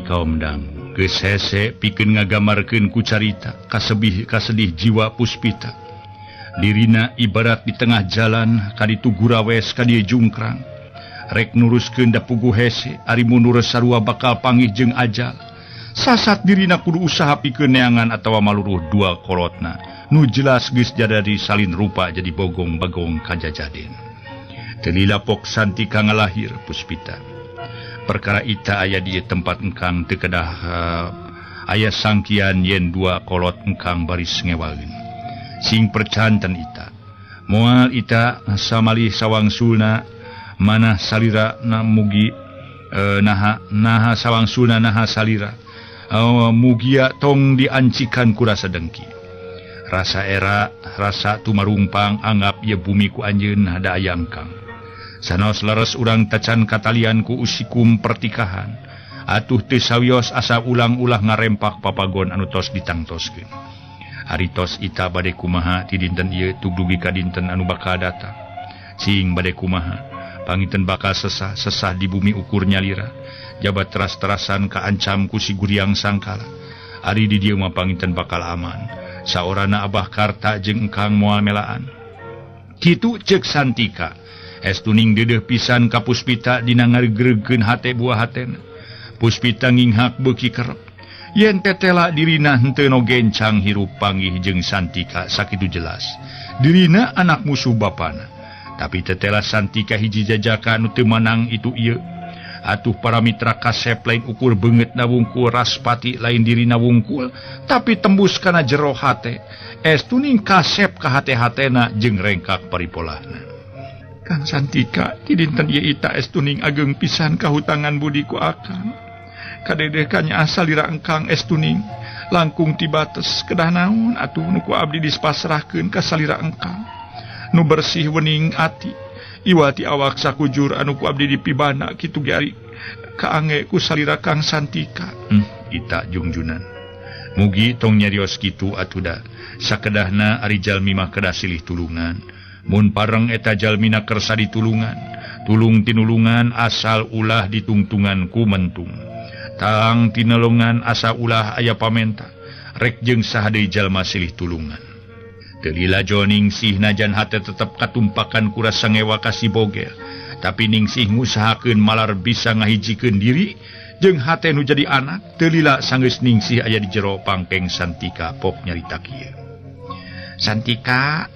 Kaum geus hese pikeun ngagamarkeun ku carita kasebih kasedih jiwa Puspita. Dirina ibarat di tengah jalan kaditu gurawes ka dieu jungkrang. Rek nuruskeun da puguh hese ari mundur sarua bakal panggih jeung ajal. Sasat dirina kudu usaha pikeun neangan atawa maluruh dua kolotna nu jelas geus jadi salin rupa jadi bogong-bagong kajajaden. Teu lilapok Santika ngalahir Puspita. Perkara ita aya di tempat engkang teu kedah aya sangkian yen dua kolot engkang baris ngewaeun. Sing percanten ita. Moal ita samalih sawangsulna manah salira na mugi naha sawangsulna naha salira. Mugia tong diancikan ku rasa dengki. Rasa era, rasa tumarungpang anggap ieu bumi ku anjeun hada aya engkang. Sanaos leres urang tacan katalian ku usikum pertikahan. Atuh teu sawios asa ulang-ulah ngarempak papagon anu tos ditangtoskeun. Ari tos ita bade kumaha ti dinten ieu tug dugi ka dinten anu bakal datang. Cing bade kumaha panginten bakal sesah-sesah di bumi ukur nyalira. Jabat teras-terasan kaancam ku si Guriang Sangkala. Ari di dieu mah panginten bakal aman. Saorana Abah Karta jeung engkang moal melaan. Kitu cek Santika. Estuning dedeh pisan ka Puspita dina ngareugreugkeun hate buah hatena. Puspita nginghak beuki kerep. Yen tetela dirina henteu no gencang hirup panggih jeung Santika sakitu jelas. Dirina anak musuh bapana. Tapi tetela Santika hiji jajaka nu teu manang itu ieu. Atuh para mitra kasep lain ukur beungeut na wungkul raspati lain dirina wungkul, tapi tembus kana jero hate. Estuning kasep ka hate-hatena jeung rengkak paripolahna. Kang Santika ti dinten ieu ita estuning ageng pisan kahutangan budi ku akang. Kadedeh kanya asal lira engkang estuning langkung ti bates kedah naon atuh nu ku abdi dispasrahkeun ka salira engkang. Nu bersih wening ati iwati awak sakujur anu ku abdi dipibana kitu ge ari kaange ku salira Kang Santika. Ita jungjunan. Mugi tong nyarios kitu atuh da. Sakedahna ari jalmi mah kedah silih tulungan. Mun pareng eta jalmina kersa ditulungan, tulung tinulungan asal ulah ditungtungan ku mentung. Tang tinelongan asa ulah aya pamenta, rek jeung saha deui jalma silih tulungan. Teu lila Ningsih najan hate tetep katumpakan ku rasa ngewa ka si Bogel, tapi Ningsih ngusahakeun malar bisa ngahijikeun diri jeung hate nu jadi anak. Teu lila sanggeus Ningsih aya di jero pangkeng Santika pok nyarita kieu. Santika,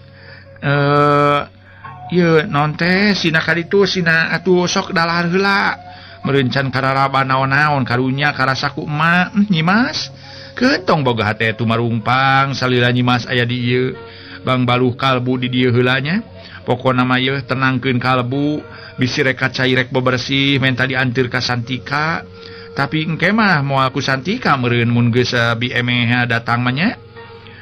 ieu naon teh sina kaditu sina atuh sok dalahar heula. Merencan kararaba naon-naon karunya karasa ku emak Nyimas. Ketong boga hate tumarungpang salila Nyimas aya di ieu. Bang baluh kalbu di dieu heula nya. Pokona mah yeuh tenangkeun kalbu, bisi rek cai rek bebersih menta dianteur ka Santika. Tapi engke mah moal ku Santika meureun mun geus bi emeh datang mah nya.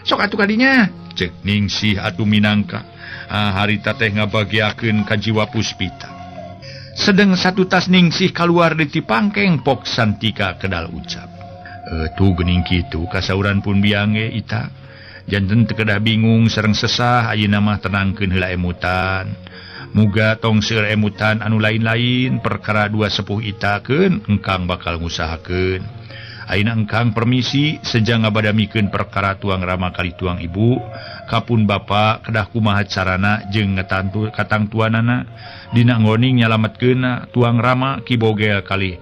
Sok atuh kadinya. Cek Ningsih atuh minangka. Harita teh ngabagiakeun ka jiwa Puspita. Sedeng satu tas Ningsih kaluar di pangkeng pok Santika kedal ucap. Tuh gening kitu kasauran pun biange ita. Janten teu kedah bingung sareng sesah ayeuna mah tenangkeun heula emutan. Muga tong seueur emutan anu lain-lain perkara dua sepuh ita keun engkang bakal ngusahakeun. Ayeuna engkang permisi seja ngabadamikeun perkara tuang rama kali tuang ibu kapun bapa kedah kumaha carana jeung ngetantu katangtuanana dina ngoning nyalametkeun tuang rama Ki Bogel kali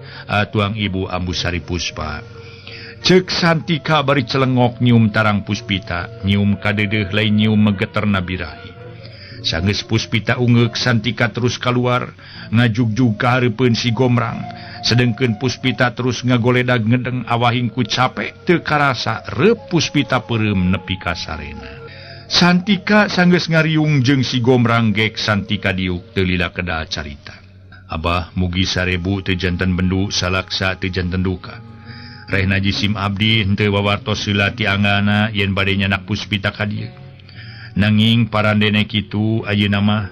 tuang ibu Ambusari Puspa. Cek Santika bari celengok nyium tarang Puspita, nyium kadedeh lain nyium megeterna birahi. Sanggeus Puspita ungeuk Santika terus kaluar ngajugjug ka hareupeun si Gomrang. Sedengkeun Puspita terus ngagoledag ngedeng awahing ku capek teu karasa reup Puspita peureum nepi ka sarena. Santika sanggeus ngariung jeung si Gomrang gek Santika diuk teu lila kedal carita. Abah mugi sarebu teu janten bendu salaksa teu janten duka. Rehna jisim abdi henteu wawartos heula ti anggana yen bade nyanak Puspita ka dieu. Nanging parandene kitu ayeuna mah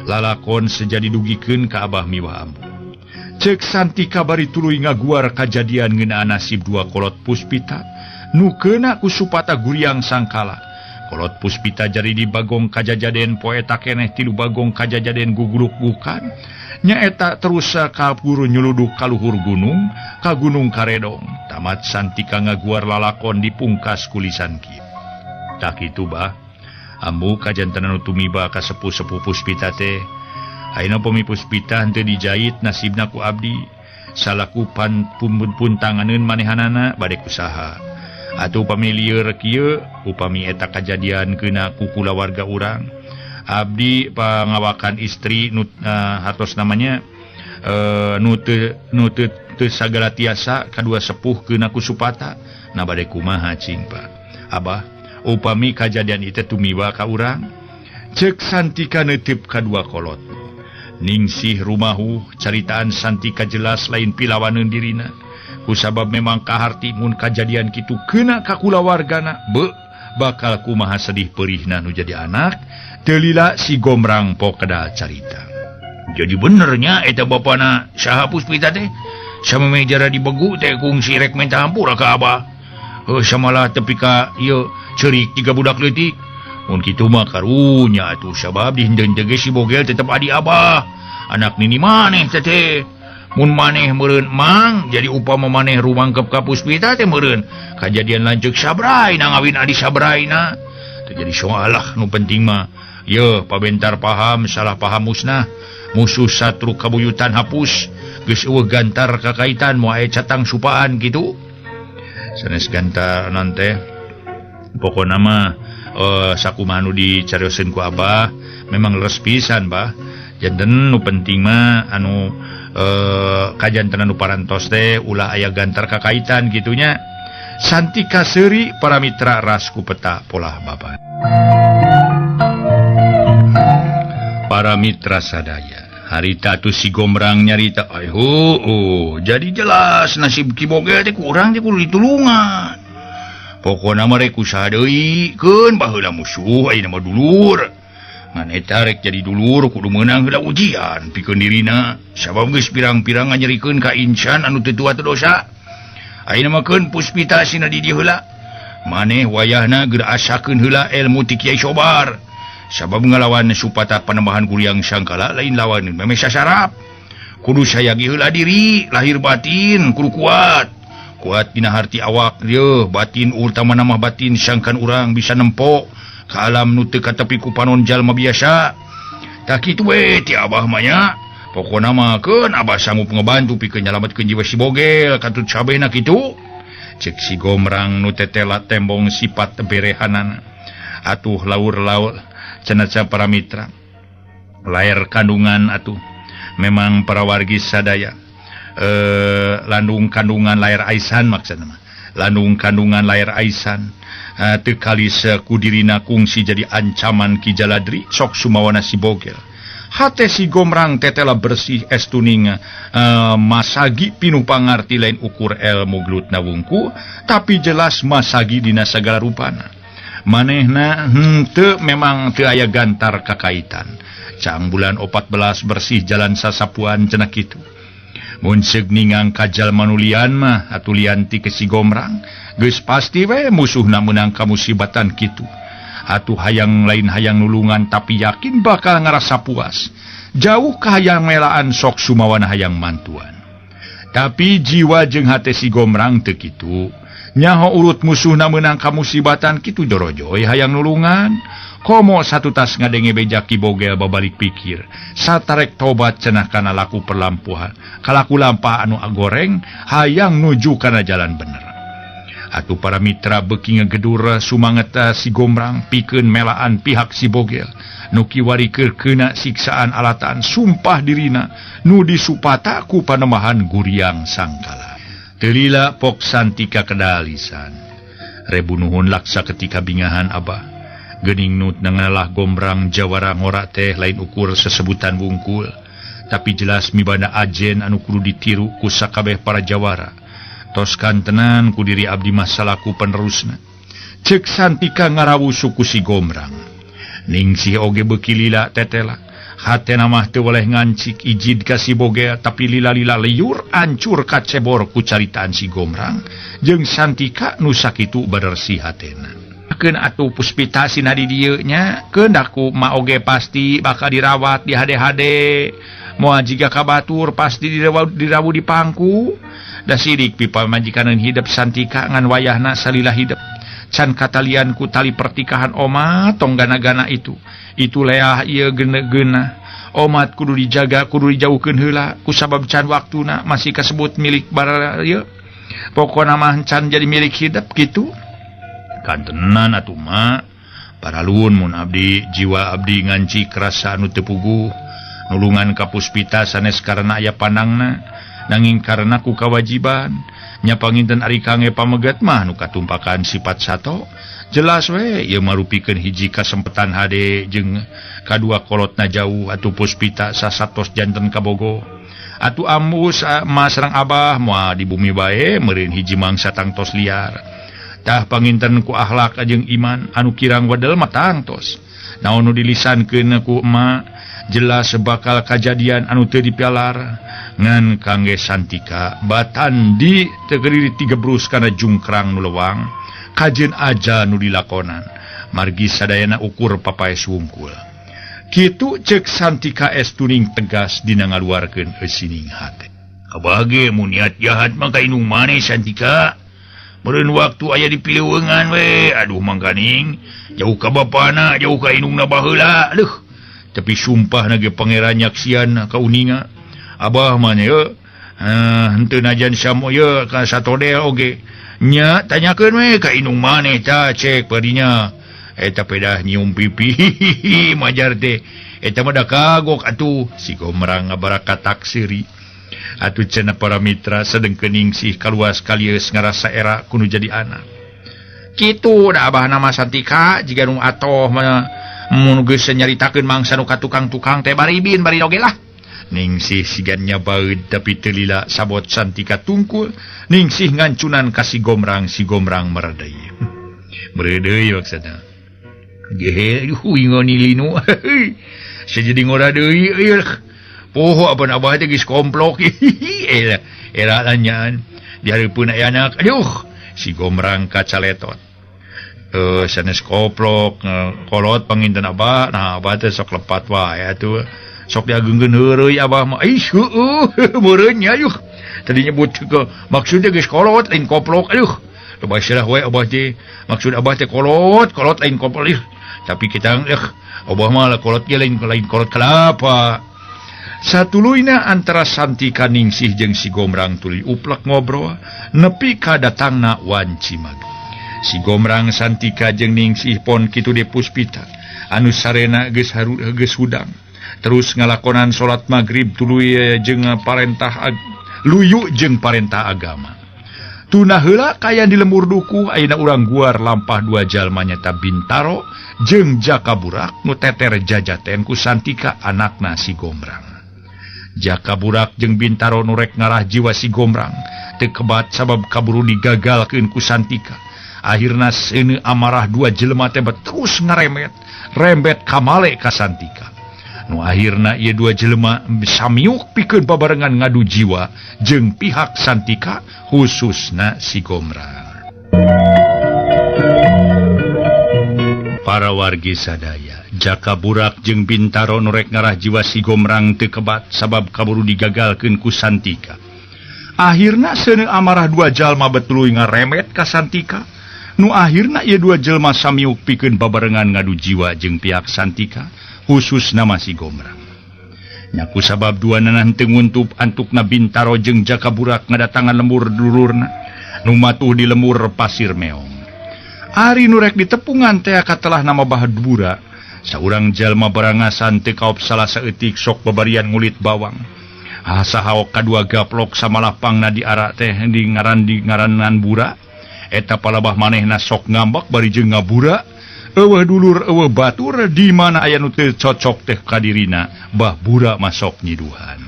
lalakon sejadi dugikeun ka abah miwah ambu. Cek Santika bari tuluy ngaguar kajadian ngeunaan nasib dua kolot Puspita nu keuna ku Supata guriang sangkala. Kolot Puspita jari di Bagong kajajaden poeta keneh tilu Bagong kajajaden guguluk-gukan. Nyaeta terus ka guru nyuluduk ka luhur gunung, ka Gunung Karedong. Tamat Santika ngaguar lalakon dipungkas kulisan kieu. Tak kitu bah. Ambu kajantenan nu tumiba ka sepuh-sepuh Puspita teh. Ayeuna pami Puspita henteu dijait nasibna ku abdi. Salaku pan puntanganeun manehanana bade kusaha. Atuh upami lieur kieu, upami eta kajadian keuna ku kulawarga urang. Abdi pangawakan istri nu hartos namanya nu teu sagala tiasa kadua sepuh keuna ku Supata. Na bade kumaha cing Pak. Abah, upami kajadian itu tumiba ka urang. Cek Santika neuteup kadua kolot. Ningsih rumahu caritaan Santika jelas lain pilawaneun dirina. Kusabab memang kaharti mun kajadian kitu keuna ka kulawargana, beuh bakal kumaha sedih perihna nu jadi anak. Teu lila si Gomrang pok kedal carita. Jadi benernya eta bapana saha Puspita teh sameme jara dibegu teh kungsi rek minta hampura ka abah. Heuh samalah tepi ka ieu ceurik tiga budak leutik. Mun kitu mah karunya atuh sabab dihendeun teh si Bogel tetep adi abah. Anak nini maneh teh teh. Mun maneh meureun mang jadi upama maneh rumangkep ka Puspita teh meureun kajadian lanceuk Sabraina ngawin adi Sabraina. Teu jadi soalah nu penting mah Ye pabentar paham salah paham musnah. Musuh satru kabuyutan hapus. Geus eueuh gantar kakaitan moal aya catang supaan kitu. Sanes gantar non teh. Pokona mah sakumaha nu dicarioseun ku Abah memang leres pisan Bah. Janten nu penting mah anu kajantenan nu parantos teh ulah aya gantar kakaitan gitunya. Santika seuri para mitra ras ku peta polah babat. Para mitra sadaya, harita atuh si Gombrang nyarita, ay heueuh, jadi jelas nasib Ki Bogel teh ku urang teh kudu ditulungan. Pokona mah rek usaha deui, keun baheula musuh ayeuna mah dulur. Ngan eta rek jadi dulur kudu meunang heula ujian pikeun dirina, sabab geus pirang-pirang nganyerikeun ka insan anu teu tua teu dosa. Ayeuna mah keun Puspita sina di dieu heula. Maneh wayahna geura asakeun heula ilmu ti Kiai Sobar. Sabab ngalawan supata Panembahan Guriang Sangkala lain lawan memeh sasarap. Kudu sayagi heula diri, lahir batin kudu kuat. Kuat dina harti awak yeuh, batin utama mah batin sangkan urang bisa nempo ka alam nu teu katepi ku panon jalma biasa. Tah kitu we ti Abah mah nya. Pokona mah keun Abah sanggup ngebantu pikeun nyalametkeun jiwa si Bogel katut sabehna kitu. Cek si Gombrang nu tetela tembong sifat berehanana. Atuh laur-laur cenah para mitra. Lair kandungan atuh memang para wargi sadaya. Landung kandungan lair aisan maksudna mah. Landung kandungan lair aisan. Teu kalis ku dirina kungsi jadi ancaman Ki Jaladri sok sumawana si Bogel. Hate si Gombrang tetela bersih estuning masagi pinuh pangarti lain ukur elmu gelutna wungku tapi jelas masagi dina sagala rupana. Manehna henteu memang teu aya gantar kakaitan. Cang bulan 14 bersih jalan sasapuan cenah kitu. Mun seug ningang ka jalma nu lian mah atuh lian ti ke si Gombrang geus pasti we musuhna meunang kamusibatan kitu. Atuh hayang lain hayang nulungan tapi yakin bakal ngarasa puas. Jauh ka hayang melaan sok sumawana hayang mantuan. Tapi jiwa jeung hate si Gombrang teu kitu. Nyaho urut musuhna meunang kamusibatan kitu jorojoy hayang nulungan. Komo satu tas ngadenge beja Ki Bogel babalik pikir. Satarek tobat cenah kana laku perlampuhan. Kalaku lampah anu agoreng hayang nuju kana jalan bener. Atuh para mitra beuki ngegedur sumanget si Gombrang pikeun melaan pihak si Bogel. Nu kiwari keur keuna siksaan alatan sumpah dirina nu disupata ku Panembahan Guriang Sangkala. Teu lila pok Santika kedalisan. Rebu nuhun laksa ketika bingahan Abah. Geuning nut nangalah Gombrang jawara ngora teh lain ukur sesebutan wungkul. Tapi jelas mibanda ajen anu kudu ditiru ku sakabeh para jawara. Toskan tenan ku diri abdi masalaku penerusna. Cek Santika ngarawu suku si Gombrang. Ningsih oge beuki lila tetela. Hatena mah teu weleh ngancik ijid ka si Bogel tapi lila-lila liur ancur kacebor ku caritaan si Gombrang jeung Santika nu sakitu bersih hatena. Keun atuh Puspita sina di dieu nya keun da ku ma oge pasti bakal dirawat di hade-hade. Moal jiga ka batur pasti dirawu di pangku. Da sirik pipa majikaneun hidep Santika ngan wayahna salila hidep. Can katalian ku tali pertikahan omat tong gana-gana itu. Itu leah ieu gene-geunah. Omat kudu dijaga kudu dijauhkeun heula kusabab can waktuna masih kasebut milik bara ieu. Pokona mah can jadi milik hidep kitu. Kantenan atuh ma. Paraluhun mun abdi jiwa abdi nganci kerasa anu teu puguh. Nulungan ka Puspita sanes karena aya pandangna nanging karena ku kawajiban. Nya panginten ari kange pamegat mah nu katumpakan sifat sato. Jelas we ieu marupikeun hiji kasempetan hade jeung kadua kolotna jauh atuh Puspita sasatos janten kabogo. Atuh ambus mas sareng Abah moal di bumi bae meureun hiji mangsa tangtos liar. Tah panginten ku akhlak jeung iman anu kirang wedel mah tangtos. Naon nu dilisankeun ku emak jelas bakal kajadian anu teu dipialar ngan kangge Santika batan di tegeri tigebrus kana jungkrang nu lewang kajeun aja nu dilakonan margi sadayana ukur papaes wungkul. Kitu cek Santika estuning tegas dina ngaluarkeun eusining hate. Kabage mun niat jahat mah ka indung maneh Santika. Meureun waktu aya di pileuweungan we. Aduh mangkaning jauh ka bapana, jauh ka indungna baheula. Aduh. Tapi sumpah na ge pangeran nyaksian ka uninga. Abah mah nya henteu najan samo ye ka satodel oge. Nya tanyakeun we ka indung maneh tah cek padinya. Eta pedah nyium pipi majar teh. Eta mah da kagok atuh si Gomrang ngabaraka taksiri. Atuh cenah para mitra sedengkeun Ningsih kaluas kalieus ngarasa era kudu jadi anak. Kitu da abah nama Santika jiga nu atoh mah mun geus nyaritakeun mangsa nu ka tukang-tukang teh baribin bari oge lah. Ningsih sigan nyabaeud tapi teu lila sabot Santika tungkul. Ningsih ngancunan ka si Gomrang, si Gomrang meredeuy. Meredeuy maksudna. Gehe ngoni linu. Saya jadi ngora deui euy. Poho apa abah teh geus komplok. Era era lanyaan. Di hareupeun aya anak. Aduh, si Gomrang kacaletot. Sanes koplok kolot panginten abah. Nah, abah teh sok lepat wae atuh. Sok diagengkeun heureuy abah mah. Ih, heueuh, meureun nya ayuh. Tadi nyebut ke maksudnya geus kolot lain koplok. Aduh. Coba istilah we abah teh. Maksud abah teh kolot, kolot lain koplok. Ih. Tapi kita abah mah kolot ge lain lain kolot kelapa. Satuluyna antara Santika Ningsih jeung si Gomrang tuluy uplek ngobrol nepi ka datangna wanci magrib. Si Gomrang Santika jeung Ningsih pon kitu di Puspita anu sarena geus geus hudang. Terus ngalakonan salat magrib tuluy jeung parentah luyu jeung parentah agama. Tuna heula kaya di lembur dukuh ayeuna urang guar lampah dua jalma nyata Bintaro jeung Jaka Burak nu teter jajaten ku Santika anakna si Gomrang. Jaka Burak jeung Bintaro nu rek ngarah jiwa si Gomrang teu kebat sabab kaburu digagalkeun ku Santika. Akhirna seuneu amarah dua jelema teh terus ngaremet rembet kamale ka Santika. Nu akhirna ieu dua jelema samiuk pikeun babarengan ngadu jiwa jeung pihak Santika khususna si Gomrang. Para wargi sadaya, Jaka Burak jeung Bintaro nu rek ngarah jiwa si Gomrang teu kebat sabab kaburu digagalkeun ku Santika. Akhirna seuneu amarah dua jalma betuluy ngaremet ka Santika. Nu akhirna ieu dua jelma samiuk pikeun babarengan ngadu jiwa jeung pihak Santika khususna si Gomrang. Nyaku sabab dua nanan teu nguntup antukna Bintaro jeung Jaka Burak ngadatangan lembur dulurna nu matuh di lembur Pasir Meong. Ari nu rek ditepungan teh katelah nama Bahadura. Saurang jalma barangasan teu kaop salah saeutik sok babarian ngulit bawang. Asa haok kadua gaplok samalapangna di arak teh di ngaran di ngaranan bura. Eta palabah manehna sok ngambek bari jeung ngabura. Eueuh dulur eueuh batur di mana aya nu teu cocok teh kadirina Bah Bura masok nyiduhan.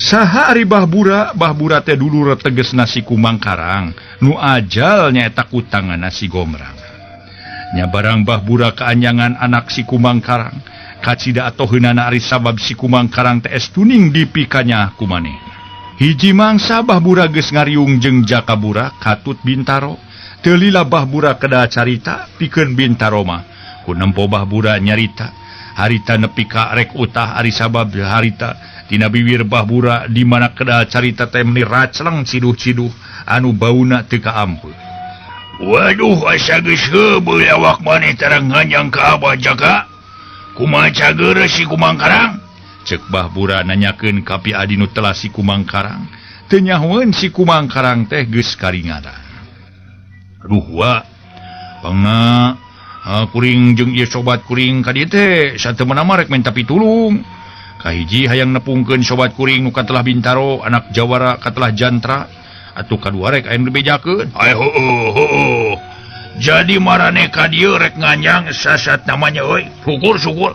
Saha ari Bah Bura? Bah Bura teh dulur tegesna si Kumangkarang nu ajal nyaeta ku tanganna si Gomrang. Nya barang Bah Bura kaanyangan anak si Kumangkarang kacida atoheunana ari sabab si Kumangkarang teh estuning dipikanya ku manehna. Hiji mangsa Bah Bura geus ngariung jeung Jaka Burak katut Bintaro. Teu lila Bah Bura kedah carita pikeun Bintaro mah. Ku nempo Bah Bura nyarita harita nepi ka rek utah ari sabab harita tina bibir Bah Bura di mana kedah carita teh meuni racleng ciduh-ciduh anu bauna teu kaampeun. Waduh, asa geus heubeul awak maneh tarang nganyang ka Abah Jaka. Kumaha cager si Kumangkarang? Cek Bah Bura nanyakeun ka pi adi nu telah si Kumangkarang. Teu nyahoeun si Kumangkarang teh geus karingatan. Aduh wa, pangna kuring jeung ieu sobat kuring ka dieu teh satemeuna mah rek minta pitulung. Kahiji hayang nepungkeun sobat kuring nu katelah Bintaro anak jawara katelah Jantra atuh kadua rek aya nu dibejakeun. Ay heueuh heueuh. Jadi marane ka dieu rek nganyang sasat namanya euy. Syukur syukur.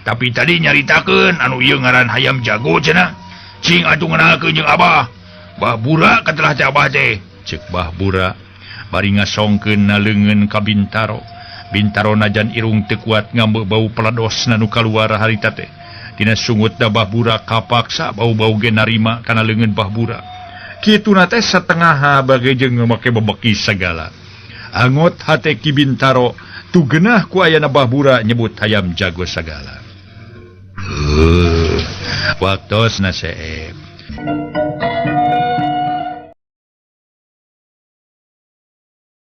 Tapi tadi nyaritakeun anu ieu ngaran hayam jago cenah. Cing atuh ngenalkeun jeung Abah. Bah Bura katelah teh Abah teh. Cek Bah Bura bari ngasongkeun na leungeun ka Bintaro. Bintaro najan irung teu kuat ngambeu bau peledosna nu kaluar harita teh. Tina sungut da Bah Bura kapaksa bau-bau ge narima kana leungeun Bah Bura. Kituna teh satengah bage jeung make bebeki sagala. Angot hate Ki Bintaro tu genah ku ayana Bah Bura nyebut hayam jago sagala. Waktosna seep.